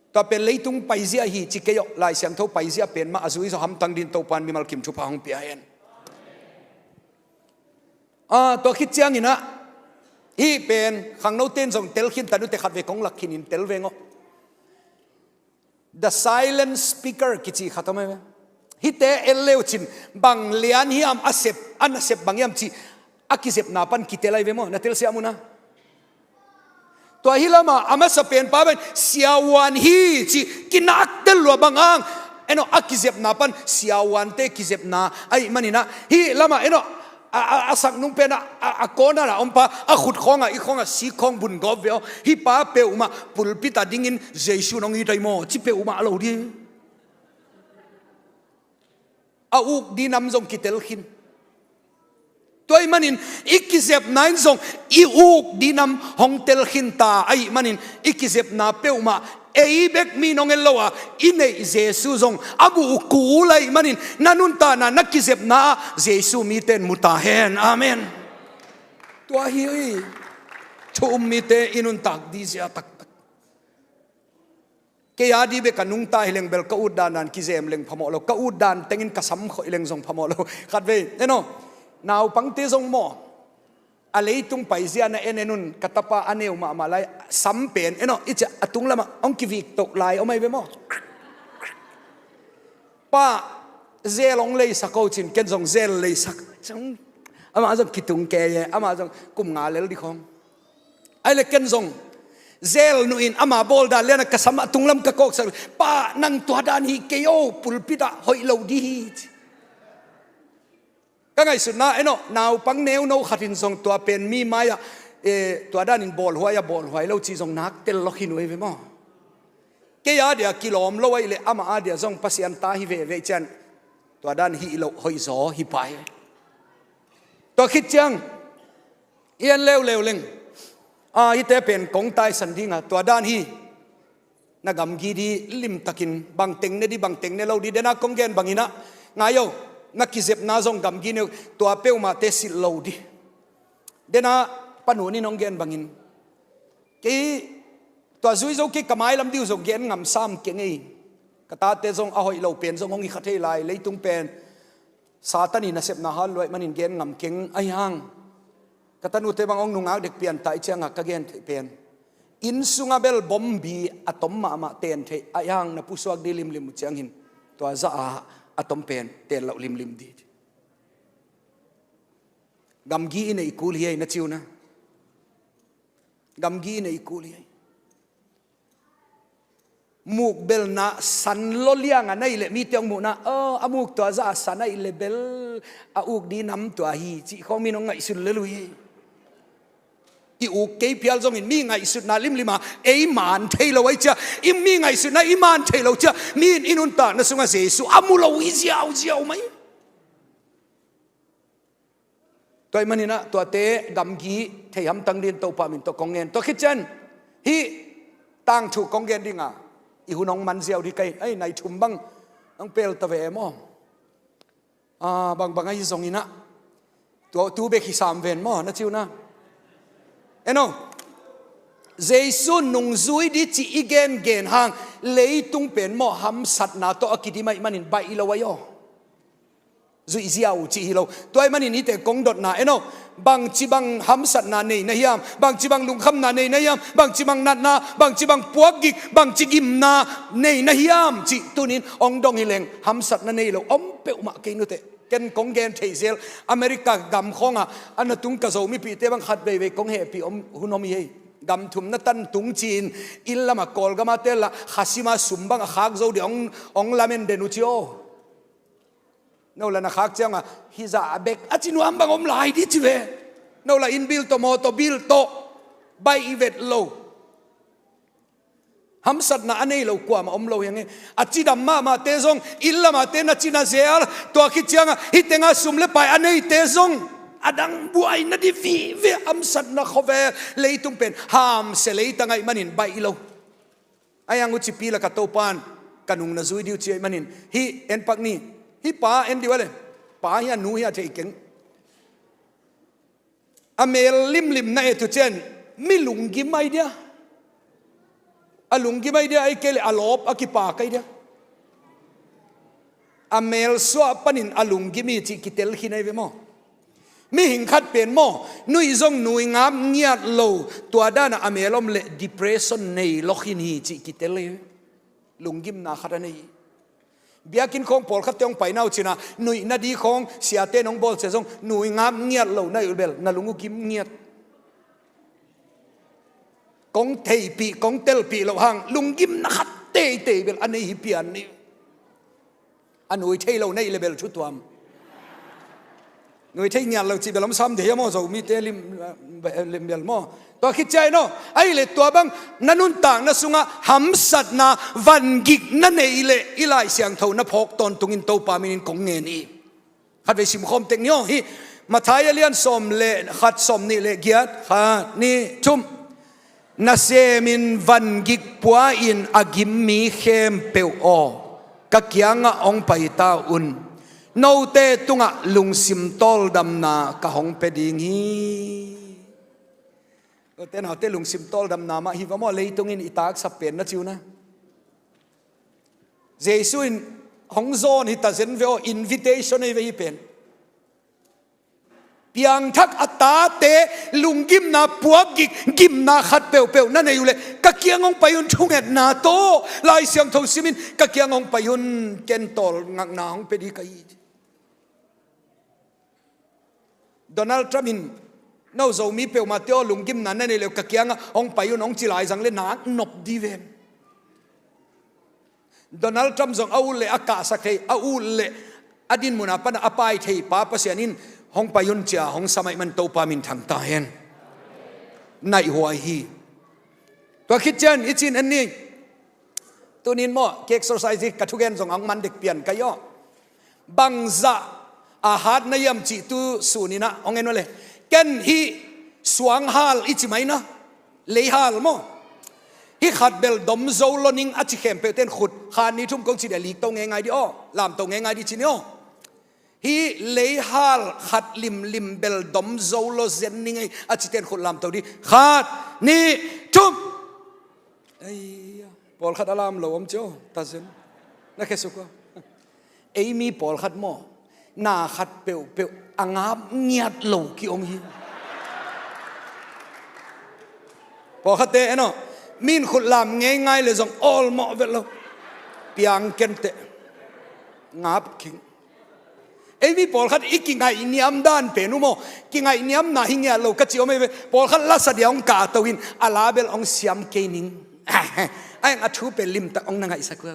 Tua pen leitung paizia hi ci kei aw, Lai Siangtho paizia pen mah a zui zaw hamtang dingin Topa'n mimal kim thupha hong pia hen. Ah, tua khit ciangin ah, hih pen khangnote in zong tel khin ta, nute khat vei kong lak khin in tel veng aw. The silent speaker kici khat om ahi ve. Hihte en le uh cin, bang lian hiam a sep, a nasep bang hiam cih a kizepna pan kitel ahi ve maw, na telsiam un a. Tua hi lamah a masa penpa pen siavuan hi cih kinak tel lua, bang hang, en aw, a kizepna pan siavuante kizepna ahih manin ah, hih lamah, en aw, a, a, a sak nung pen ah, a, a corner ah om pa, a khut khawngah, i khawngah sik khawng bun gawp ve aw. Hih pa peuhmah pulpit ah dingin Jesu in hong it ahi maw ci peuhmah a lo ding. A uk ding nam zong kitel khin. Tua ahih manin i kizepna in zong i uk ding nam hong tel khin ta ahih manin i kizepna peuhmah ei bek mi in hong en lo a, i neih Jesu zong a muh uh kul ahih manin na nuntakna, na kizepna ah Jesu mite in mu ta hen. Amen. Tua hi thu um mite i nuntak ding zia taktak. Kei a ding bek ka nungta hi leng bel ka ut dandan kizem leng phamawh lo, ka ut dan tengin ka sam khoih leng zong phamawh lo. Khatvei, en aw, naupangte zong maw, a leitung paizia na en en un, ka tapa a neu mahmah lai, sam pen, en aw, i ciah a tung lamah hong kivik toh lai om ahi ve maw. Pa, zel hong leisak o cin, ken zong zel leisak. Amah zong kitung kei e, amah zong kum nga lel ding khawng. Ahih leh ken zong zel nuh in ama bawl dan lian a ka sam a tunglam ka kawksak. Pa, nang tua dan hi kei o, pulpit ah hoih lo ding hi ci. Ka ngaihsutna, en aw, naupang neuno khat in zong tua pen mi mai-ah, eh, tua danin bawlhuai a bawlhuai lo cih zong nak tel lawk hi nuai ve maw. Kei a dia kilawm lo ahih leh amah a dia zong Pasian ta hi veve cian tua dan hih loh hoih zaw hi pai. Tua khit ciang i en leuleu leng, a, hihte pen kong taisan ding a, tua dan hi. Na gamgi ding limtakin, bangteng ne ding, bangteng ne lo ding, dena kong gen bangin ah, ngai o, na kizepna zong gamgi ne uh, tua peuhmahte silh lo ding. Dena Pa Nun in hong gen bangin, kei tua zui zo kei, ka mailam ding uh zong gen ngam sam keng ei. Ka tate zong a hoih lo pen zong hong hi kha thei lai, leitung pen Satan in nasepna hal lua ahih manin gen ngam keng ahi hang. Ka tanute bang hong nungak dek pian ta ahih ciangin ka gen theih pen, Inn sungah bel bombi a tom mahmah ten theih a, ihang na pusuak dih limlim uh ciangin tua zah a a tom pen ten loh limlim dih. Gamgi i neih kul hi ei, na ci uh na. Gamgi i neih kul hi ei. Muk belna san lo liang a na hih leh mite hong muhna, "Oh, a muk tua zah a san ahih leh bel a uk dih nam tua hi," cih khawng min hong ngaihsun lel uh hi. I uk kei phial zongin mi ngaihsutna limlim a ei man thei lo ahih ciang, i mi ngaihsutna i man thei lo ciang, mi in i nuntakna sungah Jesu a mu lo hi ziauziau mai. Tua ahih manin ah tuate gamgi thei hamtang dingin Topa min tawh kong ngen. Tua khit ciang hih tangthu kong gen ding a, i hun hong man ziau dih ka hi. Ei, nai thum bang hong pel ta ve maw? Ah, bangbang ahi zongin ah, tua tu bek hi sam ven maw, na ci uh na. En aw, Jesu nungzui dih cih i gengen hang, leitung pen maw, hamsatna tawh a kidim ahih manin baih lo ahi aw. Zuih ziau cih hi lo. Tua ahih manin hihte kong dotna, en aw, bangci bang hamsatna nei na hiam, bangci bang lungkhamna nei na hiam, bangci bang natna, bangci bang puakgik, bangci gimna nei na hiam cih tuni-in hong dong hi leng, hamsatna nei lo om peuhmah kei nuteh. Ken kong gen theih zel, America gam khawngah a na tung ka Zomipihte bang khat veivei kong hehpih om, hun om hi ei. Gam thumna tan tung ci-in, inn lamah Kawlgam a tel lah, khasima sum bang a khak zo dih hong, hong lamen den uh ci aw. No lah na khak ciangah, "Hih zah a bek a ci nuam bang om lai dih," ci ve. No lah inn bill tawh, mawtaw bill tawh baih i vet lo. Hamsatna a nei lo kuamah om lo hi hang e. A cidam mahmahte zong, inn lamahte na cina zel, tua khit ciangah hih tengah sum le pai a neite zong a dang buaina dih vive. Hamsatna khawvel, leitung pen hamsia leitang ahih manin baih lo. Ahi hang uh cipi lak a Topa'n ka nung na zui dih uh ci ahih manin, hih en pak ni. Hih pa en dih uh a le, pa hi a, nu hi a, thei keng. A mel limlim na et uh ciang, mi lunggim ahi dia. A lunggim ahi dia, ahih kei leh a lawp a kipak ahi dia. A mel suah panin a lunggim hi cih kitel khin ahi ve maw. Mihing khat pen maw, nuih zong nui ngap ngiat lo, tua dan a a mel om leh depression nei lawk khin hi cih kitel hi. Lunggimna khat a nei hi. Biakinn khawng pawlkhatte hong paina uh cin a, nuihna ding khawng siate in hong bawl ciang zong nui ngap ngiat lo na hih uh bel, na lung uh gim ngiat. Kong theihpih, kong telpih loh hang, lunggimna khat teitei bel a nei hi pian ni. A nui thei lo na hih leh bel thu tuam. Nui thei ngiat lo cih bel om sam dih hiam aw, Zomite lim, lim bel maw. Tua khit ciang aw, ahih leh tua bang na nuntakna sungah hamsatna, vangikna nei leh i Lai Siangtho na phawk tawntungin Topa minin kong ngen hi. Khatvei simkhawm tek ni aw, hih Matthai a lian sawm le khat, sawm nih le giat, khat, nih, thum. Nasemin vangik pua-in a gim mi khempeuh aw, ka kiangah hong pai ta un. Note tungah lungsim tawldamna ka hong pia ding hi. Note naute lungsim tawldamna mah hi va maw, leitung in i taksa pen na ci uh na. Jesu in hong zawn hi ta zen ve aw, invitation ahi ve hih pen. Piangthak a tate lunggimna, puakgik, gimna khat peuhpeuh na nei uh leh, ka kiang hong pai un, thungetna tawh, Lai Siangtho simin, ka kiang hong pai un, ken tawlngakna hong pia ding ka hi. Donald Trump in, no Zomi peuhmahte aw, lunggimna na neih leh ka kiangah hong pai un hong ci lai zang leh nak nop ding ve. Donald Trump zong a ut leh a kahsak thei, a ut leh a dinmun a pan a pai thei pa Pasian in hong pai un ci-a hong sam ahih man Topa minthang ta hen. Naih huai hi. Tua khit ciang i cih en ni. Tuni-in maw, ka exercise hi, ka thugen zong a hong man dek pian ka hi aw. Bangzah a hat na hiam cih tu sun in ah hong en uh leh, ken hih suanghal i ci mai na, leihal maw, hih khat bel dom zo lo ning a ci khempeuhte in khut khat, nih, thum kong ci dih a, likto ngeingai dih aw, lamto ngeingai dih ci ni aw. Hih leihal khat limlim bel dom zo lo zen ning ei a cite in khut lamto dih. Khat, nih, thum. Ei, pawlkhat a lam lo om cio, ta zen. Na khesuk aw. Ei mi pawlkhat maw, na khat peuhpeuh a ngap ngiat lo ki-om hi. Pawlkhatte en aw, Min khutlam ngeingai le zong awlmawh vet lo. Piang kenteh. Ngap king. Ei mi pawlkhat i kingaihniam dan pen uh maw, kingaihniamna hi ngiat lo ka ci om ei ve. Pawlkhat lasa dia hong kahto in a la bel hong siam kei ning. Ai, a thu pen limtak hong na ngaihsak uh.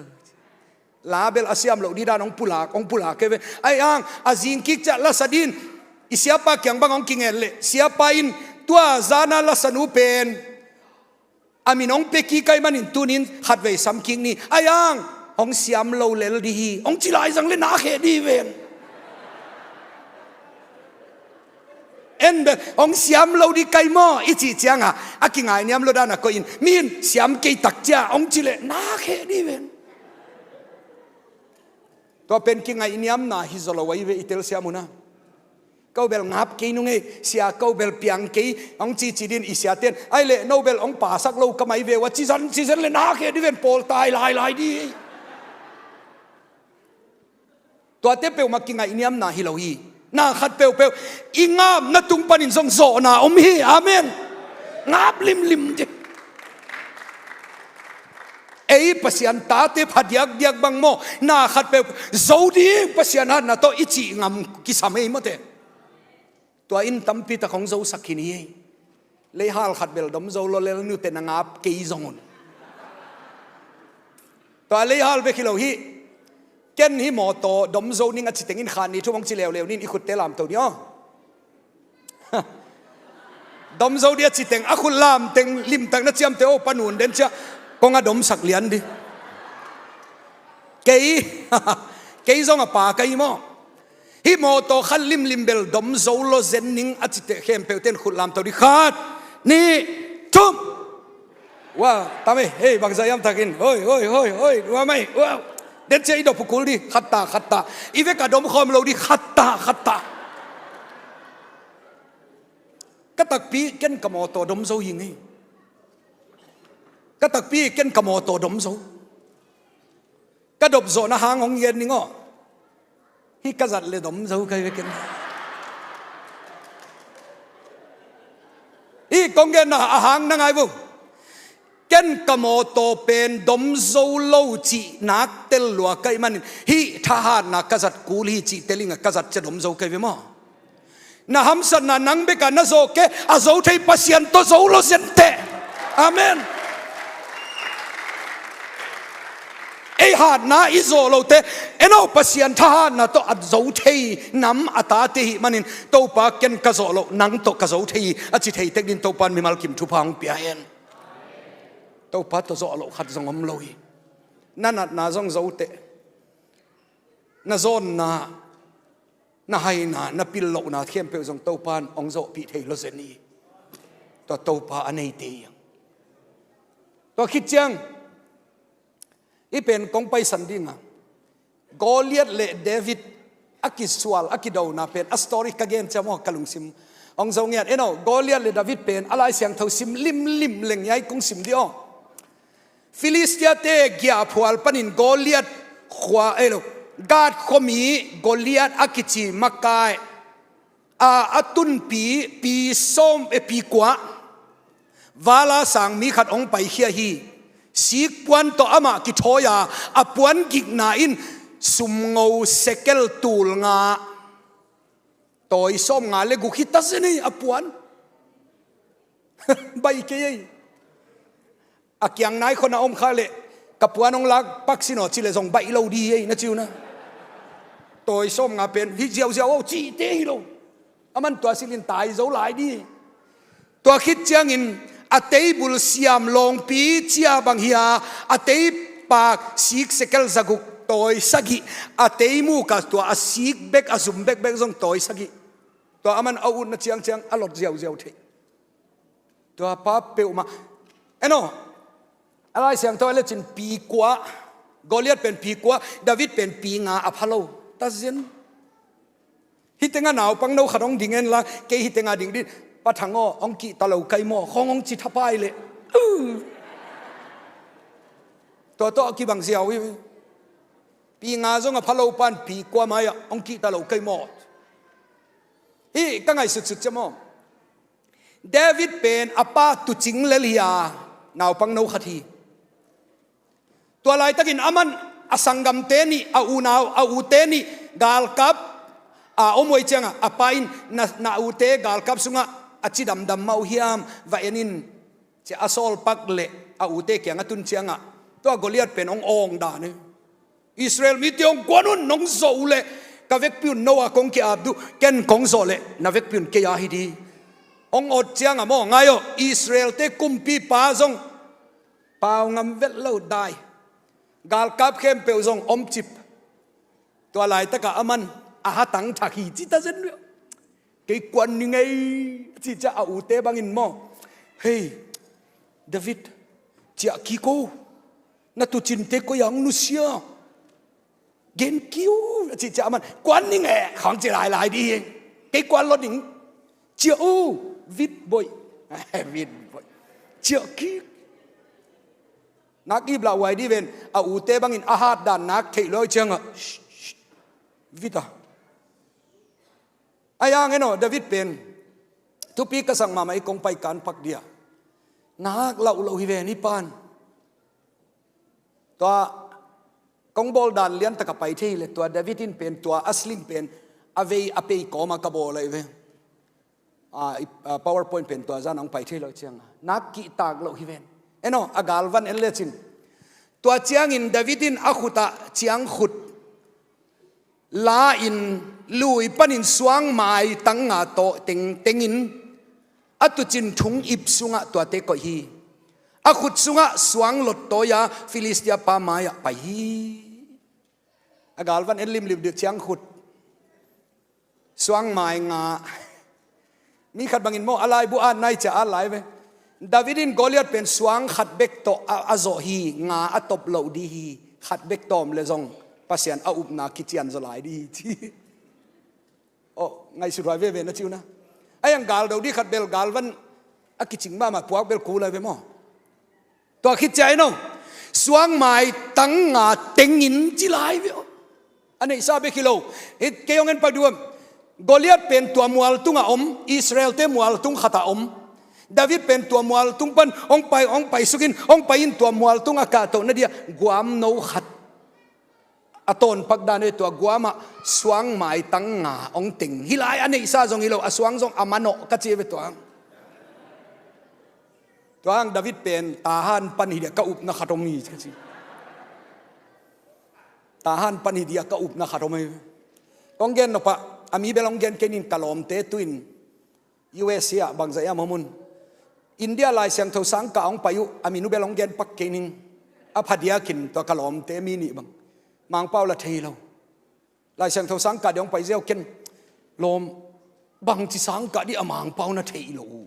La bel a siam loh dih dan hong pulak, hong pulak kei ve. Ai ang, a zing kik ciah lasa din i siapa kiang bang hong kinget leh, siapa in tua zana lasa nu pen a min hong pia kik ahih manin tunin khatvei sam kik ni. Ai ang, hong siam lo lel dih hi, hong ci lai zang le na khe dih ven. En bel hong siam lo dih kai maw i cih ciangah a kingaihniam lo dan a koih in, min siam kei tak cia hong ci leh na khe dih ven. Tua pen kingaihniamna hi zaw lo ahi ve i telsiam hun a. Ko bel ngap kei nung ei, sia ko bel piang kei, hong cici din i siaten. Ai leh no bel hong pasak lo ka mai ve ua, ci zan, ci zan le na khe dih ven, pawl tai lailai dih. Tuate peuhmah kingaihniamna hi lo hi. Na khat peuhpeuh i ngapna tung panin zong zawhna om hi. Amen. Ngap limlim dih. Ei Pasian tate phadiakdiak bang maw, na khat peuh zo ding Pasian hatna tawh i cih ngam kisam ei mawte. Tua in tampi tak hong zosak khin hi ei. Leihal khat bel dom zo lo lel nute na ngap kei zong un. Tua leihal bek hi lo hi. Ken hih mawtaw dom zo ning a ci teng in khat ni thum hong ci leuleu nin i khutte lamto ni aw. Dom zo dih a ci teng a khut lam teng limtak na ciamte aw, panun den ciah kong a domsak lian dih. Kei, kei zong a pa ka hi maw. Hih mawtaw khat limlim bel dom zo lo zen ning a cite khempeuhte in khut lamto dih. Khat, nih, thum. Wa, tam ei, hei, bangzah hiam takin, hoi, hoi, hoi, hoi, wa mai, wa. Den cia i dop uh kul dih, khatta, khatta. I vek a dom khawm lo dih, khatta, khatta. Ka takpi ken ka mawtaw dom zo hi ngei. Ka takpi ken ka mawtaw dom zo. Ka dop zawhna hang hong gen ning aw. Hih ka zat le dom zo kai ve ken. Hih kong genna a hang na ngai vo. Ken ka mawtaw pen dom zo lo cih nak tel lua kai manin hih thahatna ka zat kul hi cih telinga ka zat cia dom zo kai ve maw. Na hamsatna nang beka na zawh kei, a zo thei Pasian tawh zo lo zente. Amen. Ei hatna i zawh lote, en aw Pasian thahatna tawh a zo thei nam a tate hi manin, Topa ken ka zawh loh nang tawh ka zo thei hi a ci thei tek din Topa in mimal kim thupha hong pia hen. Topa tawh zawh loh khat zong om lo hi. Na natna zong zote. Na zawnna, na haina, na pil lohna khempeuh zong Topa in hong zawhpih thei lo zen hi. Tua Topa a neite hi. Tua khit ciang i pen kong paisan dinga Goliath le David a kisual, a kidona pen a story ka gen ciam aw ka lungsim hong zo ngiat. En aw, Goliath le David pen a Lai Siangtho sim limlim leng hiai kong sim dih aw. Filistia-te giahphual panin Goliath khua, ei lo, Gath khuami Goliath a kici makai a, a tunpi pi sawm, e, pi kua vala sang mi khat hong paikhia hi. Sikpuan tawh amah kithawi a, a puan gikna in sumngo sekel tul nga, tawi sawm nga le guk hi ta zen ei a puan. Baih kei ei. A kiang nai khona om kha leh ka puan hong lak pak sin aw ci leh zong baih lo dih ei na ci uh na. Tawi sawm nga pen hi ziauziau aw cihte hi lo. Aman tua silin tai zo lai dih. Tua khit ciangin a table siam lawngpi cia bang hi a, a teipak sik sekel zaguk tawi sagih, a teimuk a tua a sik bek a zum bekbek zong tawi sagih. Tua aman a utna ciangciang a lot ziauziau thei. Tua pa peuhmah. En aw, a Lai Siangtho a lecin pi kua, Goliath pen pi kua, David pen pi nga a pha lo. Ta zen. Hih tengah naupang no khat hong ding en la, kei hih tengah ding din. Pa Thang aw, hong kihta lo kai maw, khawng hong ci thapai leh. Tua tawh a kibang ziau hi. Pi nga zong a pha lo pan pi kua mai-ah hong kihta lo kai maw. Hih ka ngaihsutsut ciam aw. David pen a pa tuucing lel hi a, Naupang no khat hi. Tua laitakin aman a sanggamte nih, a unau, a ute nih galkap a om uh ahih ciangah a pa in na, na ute galkap sungah a cidamdam mah uh hiam, va en in, ci-a a sawl pak leh a ute kiangah tun ciangah tua Goliat pen hong awng dan hi. Israel mite hong kuan un, nong zawh uh leh ka vekpi un no-a kong ki-ap duh, ken kong zawh leh na vekpi un kei a hi di. Hong awt ciangah maw, ngai aw, Israel-te kumpipa zong pau ngam vet lo, dai. Galkap khempeuh zong om cip. Tua laitakah aman a hatang thak hi ci ta zen uh. Kei kuan ning ei, a cih ciang a ute bangin maw, "Hei, David, ciah kik o, na tuucinte koi-ah hong nusia? Gen kik o," a cih ciang aman, "Kuan ning e," khawng ci lailai dih hi. "Kei kuan lo ning. Ciah o, vit boih." Vit boih. Ciah kik. Nak ip lah huai dih ven, a ute bangin a hat dan nak theih lo ciangah, "Shh, shh, vit a." Ahi hang en aw, David pen thupi ka sak mahmah, i kong pai kan pak dia. Nak lauh loh hi ven i pan. Tua kong bawl dan lian takah pai thei le, tua David in pen tua a sling pen a vei a pei kawmah ka bawl ahi ve. A, i, a, PowerPoint pen tua zan hong pai thei lo ciangah nak kihtak loh hi ven. En aw, a galvan en lecin. Tua ciangin David in a khutah ciangkhut la-in lui panin suangmai tang nga tawh teng, tengin a tuucin thung ip sungah tuate koih hi. A khut sungah suang lot tawi-a Filistia pa mai-ah pai hi. A galvan en limlim dih, ciangkhut, suangmai nga. Mi khat bangin maw, a laibu at nai ciah at lai ve. David in Goliat pen suang khat bek tawh a, a zawh hi, nga a top loh dih hi, khat bek tawm le zong Pasian a upna kician zaw lai dih hi ci. Aw, ngaihsut huai veve na ci uh na. Ahi hang gal do dih khat bel galvan a kicing mahmah, puak bel kul lai ve maw. Tua khit ciang en aw, suangmai tang nga tengin ci lai ve aw. A neihsa bek hi lo. Hih kei hong en pak dih uh. Goliat pen tua mual tungah om, Israel-te mual tung khatah om. David pen tua mual tung pan hong pai, hong pai sukin, hong pai in tua mual tungah kahtoh na dia guam no khat a tawnpak dan hi. Tua guamah suangmai tang nga hong teng hi lai. A neihsa zong hi lo, a suang zong a manawh ka ci ve tua. Tua hang David pen Tahan pan hi dia ka upna khat om hi ka ci. Tahan pan hi dia ka upna khat om hi. Kong gen nopah a mi bel hong gen kei ning, ka lawmte tu-in U S A ah bangzah hiam om un. India Lai Siangtho sangkah hong pai uh, a min uh bel hong gen pak kei ning. A phadiakin tua ka lawmte mi nih bang Mangpau la thei lo. Lai Siangtho sangkah dia hong pai ziau, ken lawm, bangci sangkah dih a Mangpau na thei lo uh.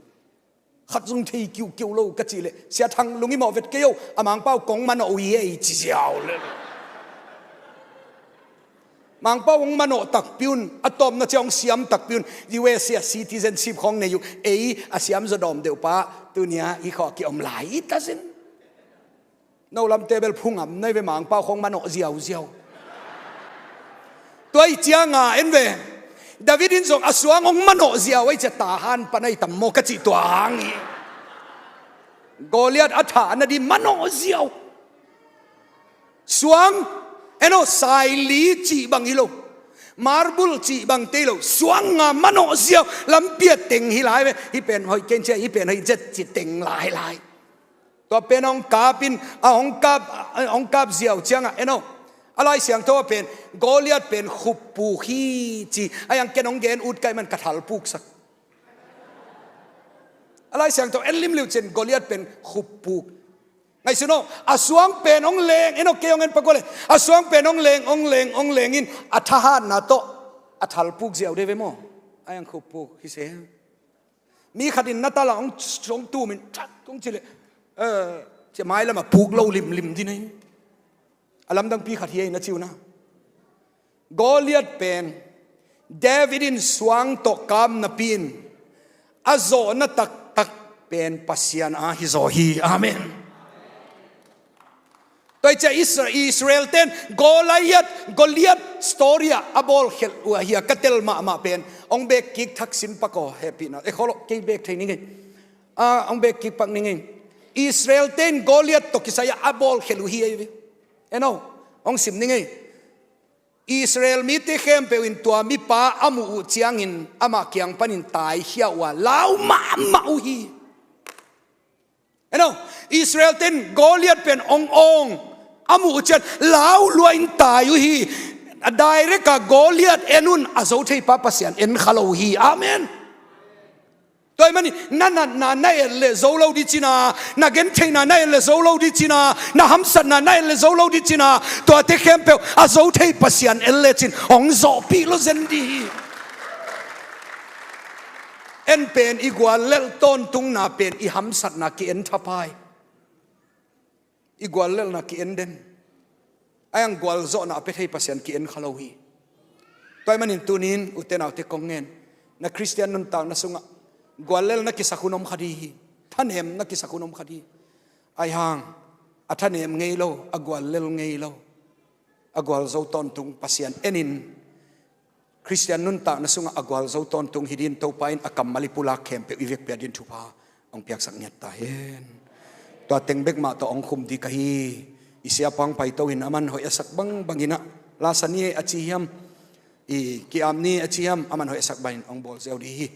Khat zong thei kiukiu lo ka cih leh, Sia Thang, lungim aw, vet kei o, a Mangpau kong manawh uh hi ei ci ziau le. Mangpau hong manawh takpi un, a tawpna ciang hong siam takpi un, U S A citizenship khawng nei uh, ei a siam zaw dawm deuh pa, tuni-a i khawh a kiom lai i ta zen. No lamte bel phungam nai ve, Mangpau khawng manawh ziauziau. Tua i cianga en ve. David in zong a suang hong manawh ziau, a i cia Tahan pan a i tam maw ka cih tua hang hi. Goliat a thah na di manawh ziau. Suang, en aw, saili cih bang hi lo. Marble cih bang te hi lo. Suang nga manawh ziau. Lampi ah teng hi lai ve. Hih pen hoih ken cia, hih pen hoih zet ci teng lailai. Tua pen hong kap in, a hong kap, hong kap ziau ciangah, en aw, a Lai Siangtho ah pen Goliat pen khuppuk hi ci. Ahi hang ken hong gen ut ka hih man ka thalpuksak. A Lai Siangtho en limlim ciang Goliat pen khuppuk. Ngaihsun aw, a suang pen hong leng, en aw, kei hong en pak uh le. A suang pen hong leng, hong leng, hong leng in a thahatna tawh a thalpuk ziau dih ve maw. Ahi hang khuppuk hi se. Mi khat in na tala hong, hong tumin, thak, hong ci leh, eh, cia mai lamah puk lo limlim dih na hi. A lamdangpi khat hi ei na ci uh na. Goliat pen David in suang tawh kap napi in a zawhna taktak pen Pasian a hi zaw hi. Amen. Tua i cia Isra-, Israel ten Goliat, Goliat story ah a bawl khelh uh ahi a ka tel mahmah pen. Hong bek kik thak sin pak aw, hehpihna. E kholo, kei bek thei ning ei. Ah, hong bek kik pak ning ei. Israel-te in Goliath tawh kisai-ah a bawlkhia uh hi ahi ve. En aw, hong sim ning ei. Israel mite khempeuh in tua mipa a muh uh ciangin amah kiang panin taikhia uh a lau mahmah uh hi. En aw, Israel-te in Goliath pen hong awng a muh uh ciang lau lua in tai uh hi. A direct a Goliath en un, a zo theipa Pasian en kha lo hi. Amen. Tua ahih manin na natna na et leh zo lo ding ci na, na gentheihna na et leh zo lo ding ci na, na hamsatna na et leh zo lo ding ci na, tuate khempeuh a zo thei Pasian en lecin hong zawhpih lo zen ding hi. En pen i guallelh tawntungna pen i hamsatna ki-en thapai. I guallelhna ki-en den. A iang gualzawhna a pia thei Pasian ki-en kha lo hi. Tua ahih manin tuni-in ute naute kong ngen, na Khristian nuntakna sungah guallelhna kisak hun om kha ding hi. Thanemna kisak hun om kha ding hi. Ahi hang a thanem ngei lo, a guallelh ngei lo, a gualzo tawntung Pasian enin Khristian nuntakna sungah a gualzo tawntung hi dingin Topa in a kammal i pulak khempeuh i vekpi-a dingin thupha hong piaksak ngiat ta hen. Tua teng bek mah tawh hong khum ding ka hi. I siapa hong paito in a man hoih a sak bangbang in ah, la sa ni a ci hiam, i ki-ap ni a ci hiam, a man hoih a sak bangin hong bawl ziau ding hi.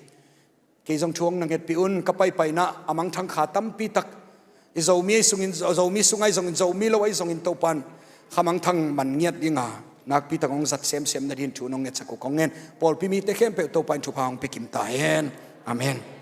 Kei zong thu hong na ngetpih un, ka paipaina a mangthang kha tampi tak, i Zomi ahi sungin, Zomi sung ahi zongin, Zomi lo ahi zongin Topa in kha mangthang man ngiat ding a, nakpi tak hong zat semsem nadingin thu hong ngetsak uh kong ngen. Pawlpi mite khempeuh Topa in thupha hong pia kim ta hen. Amen.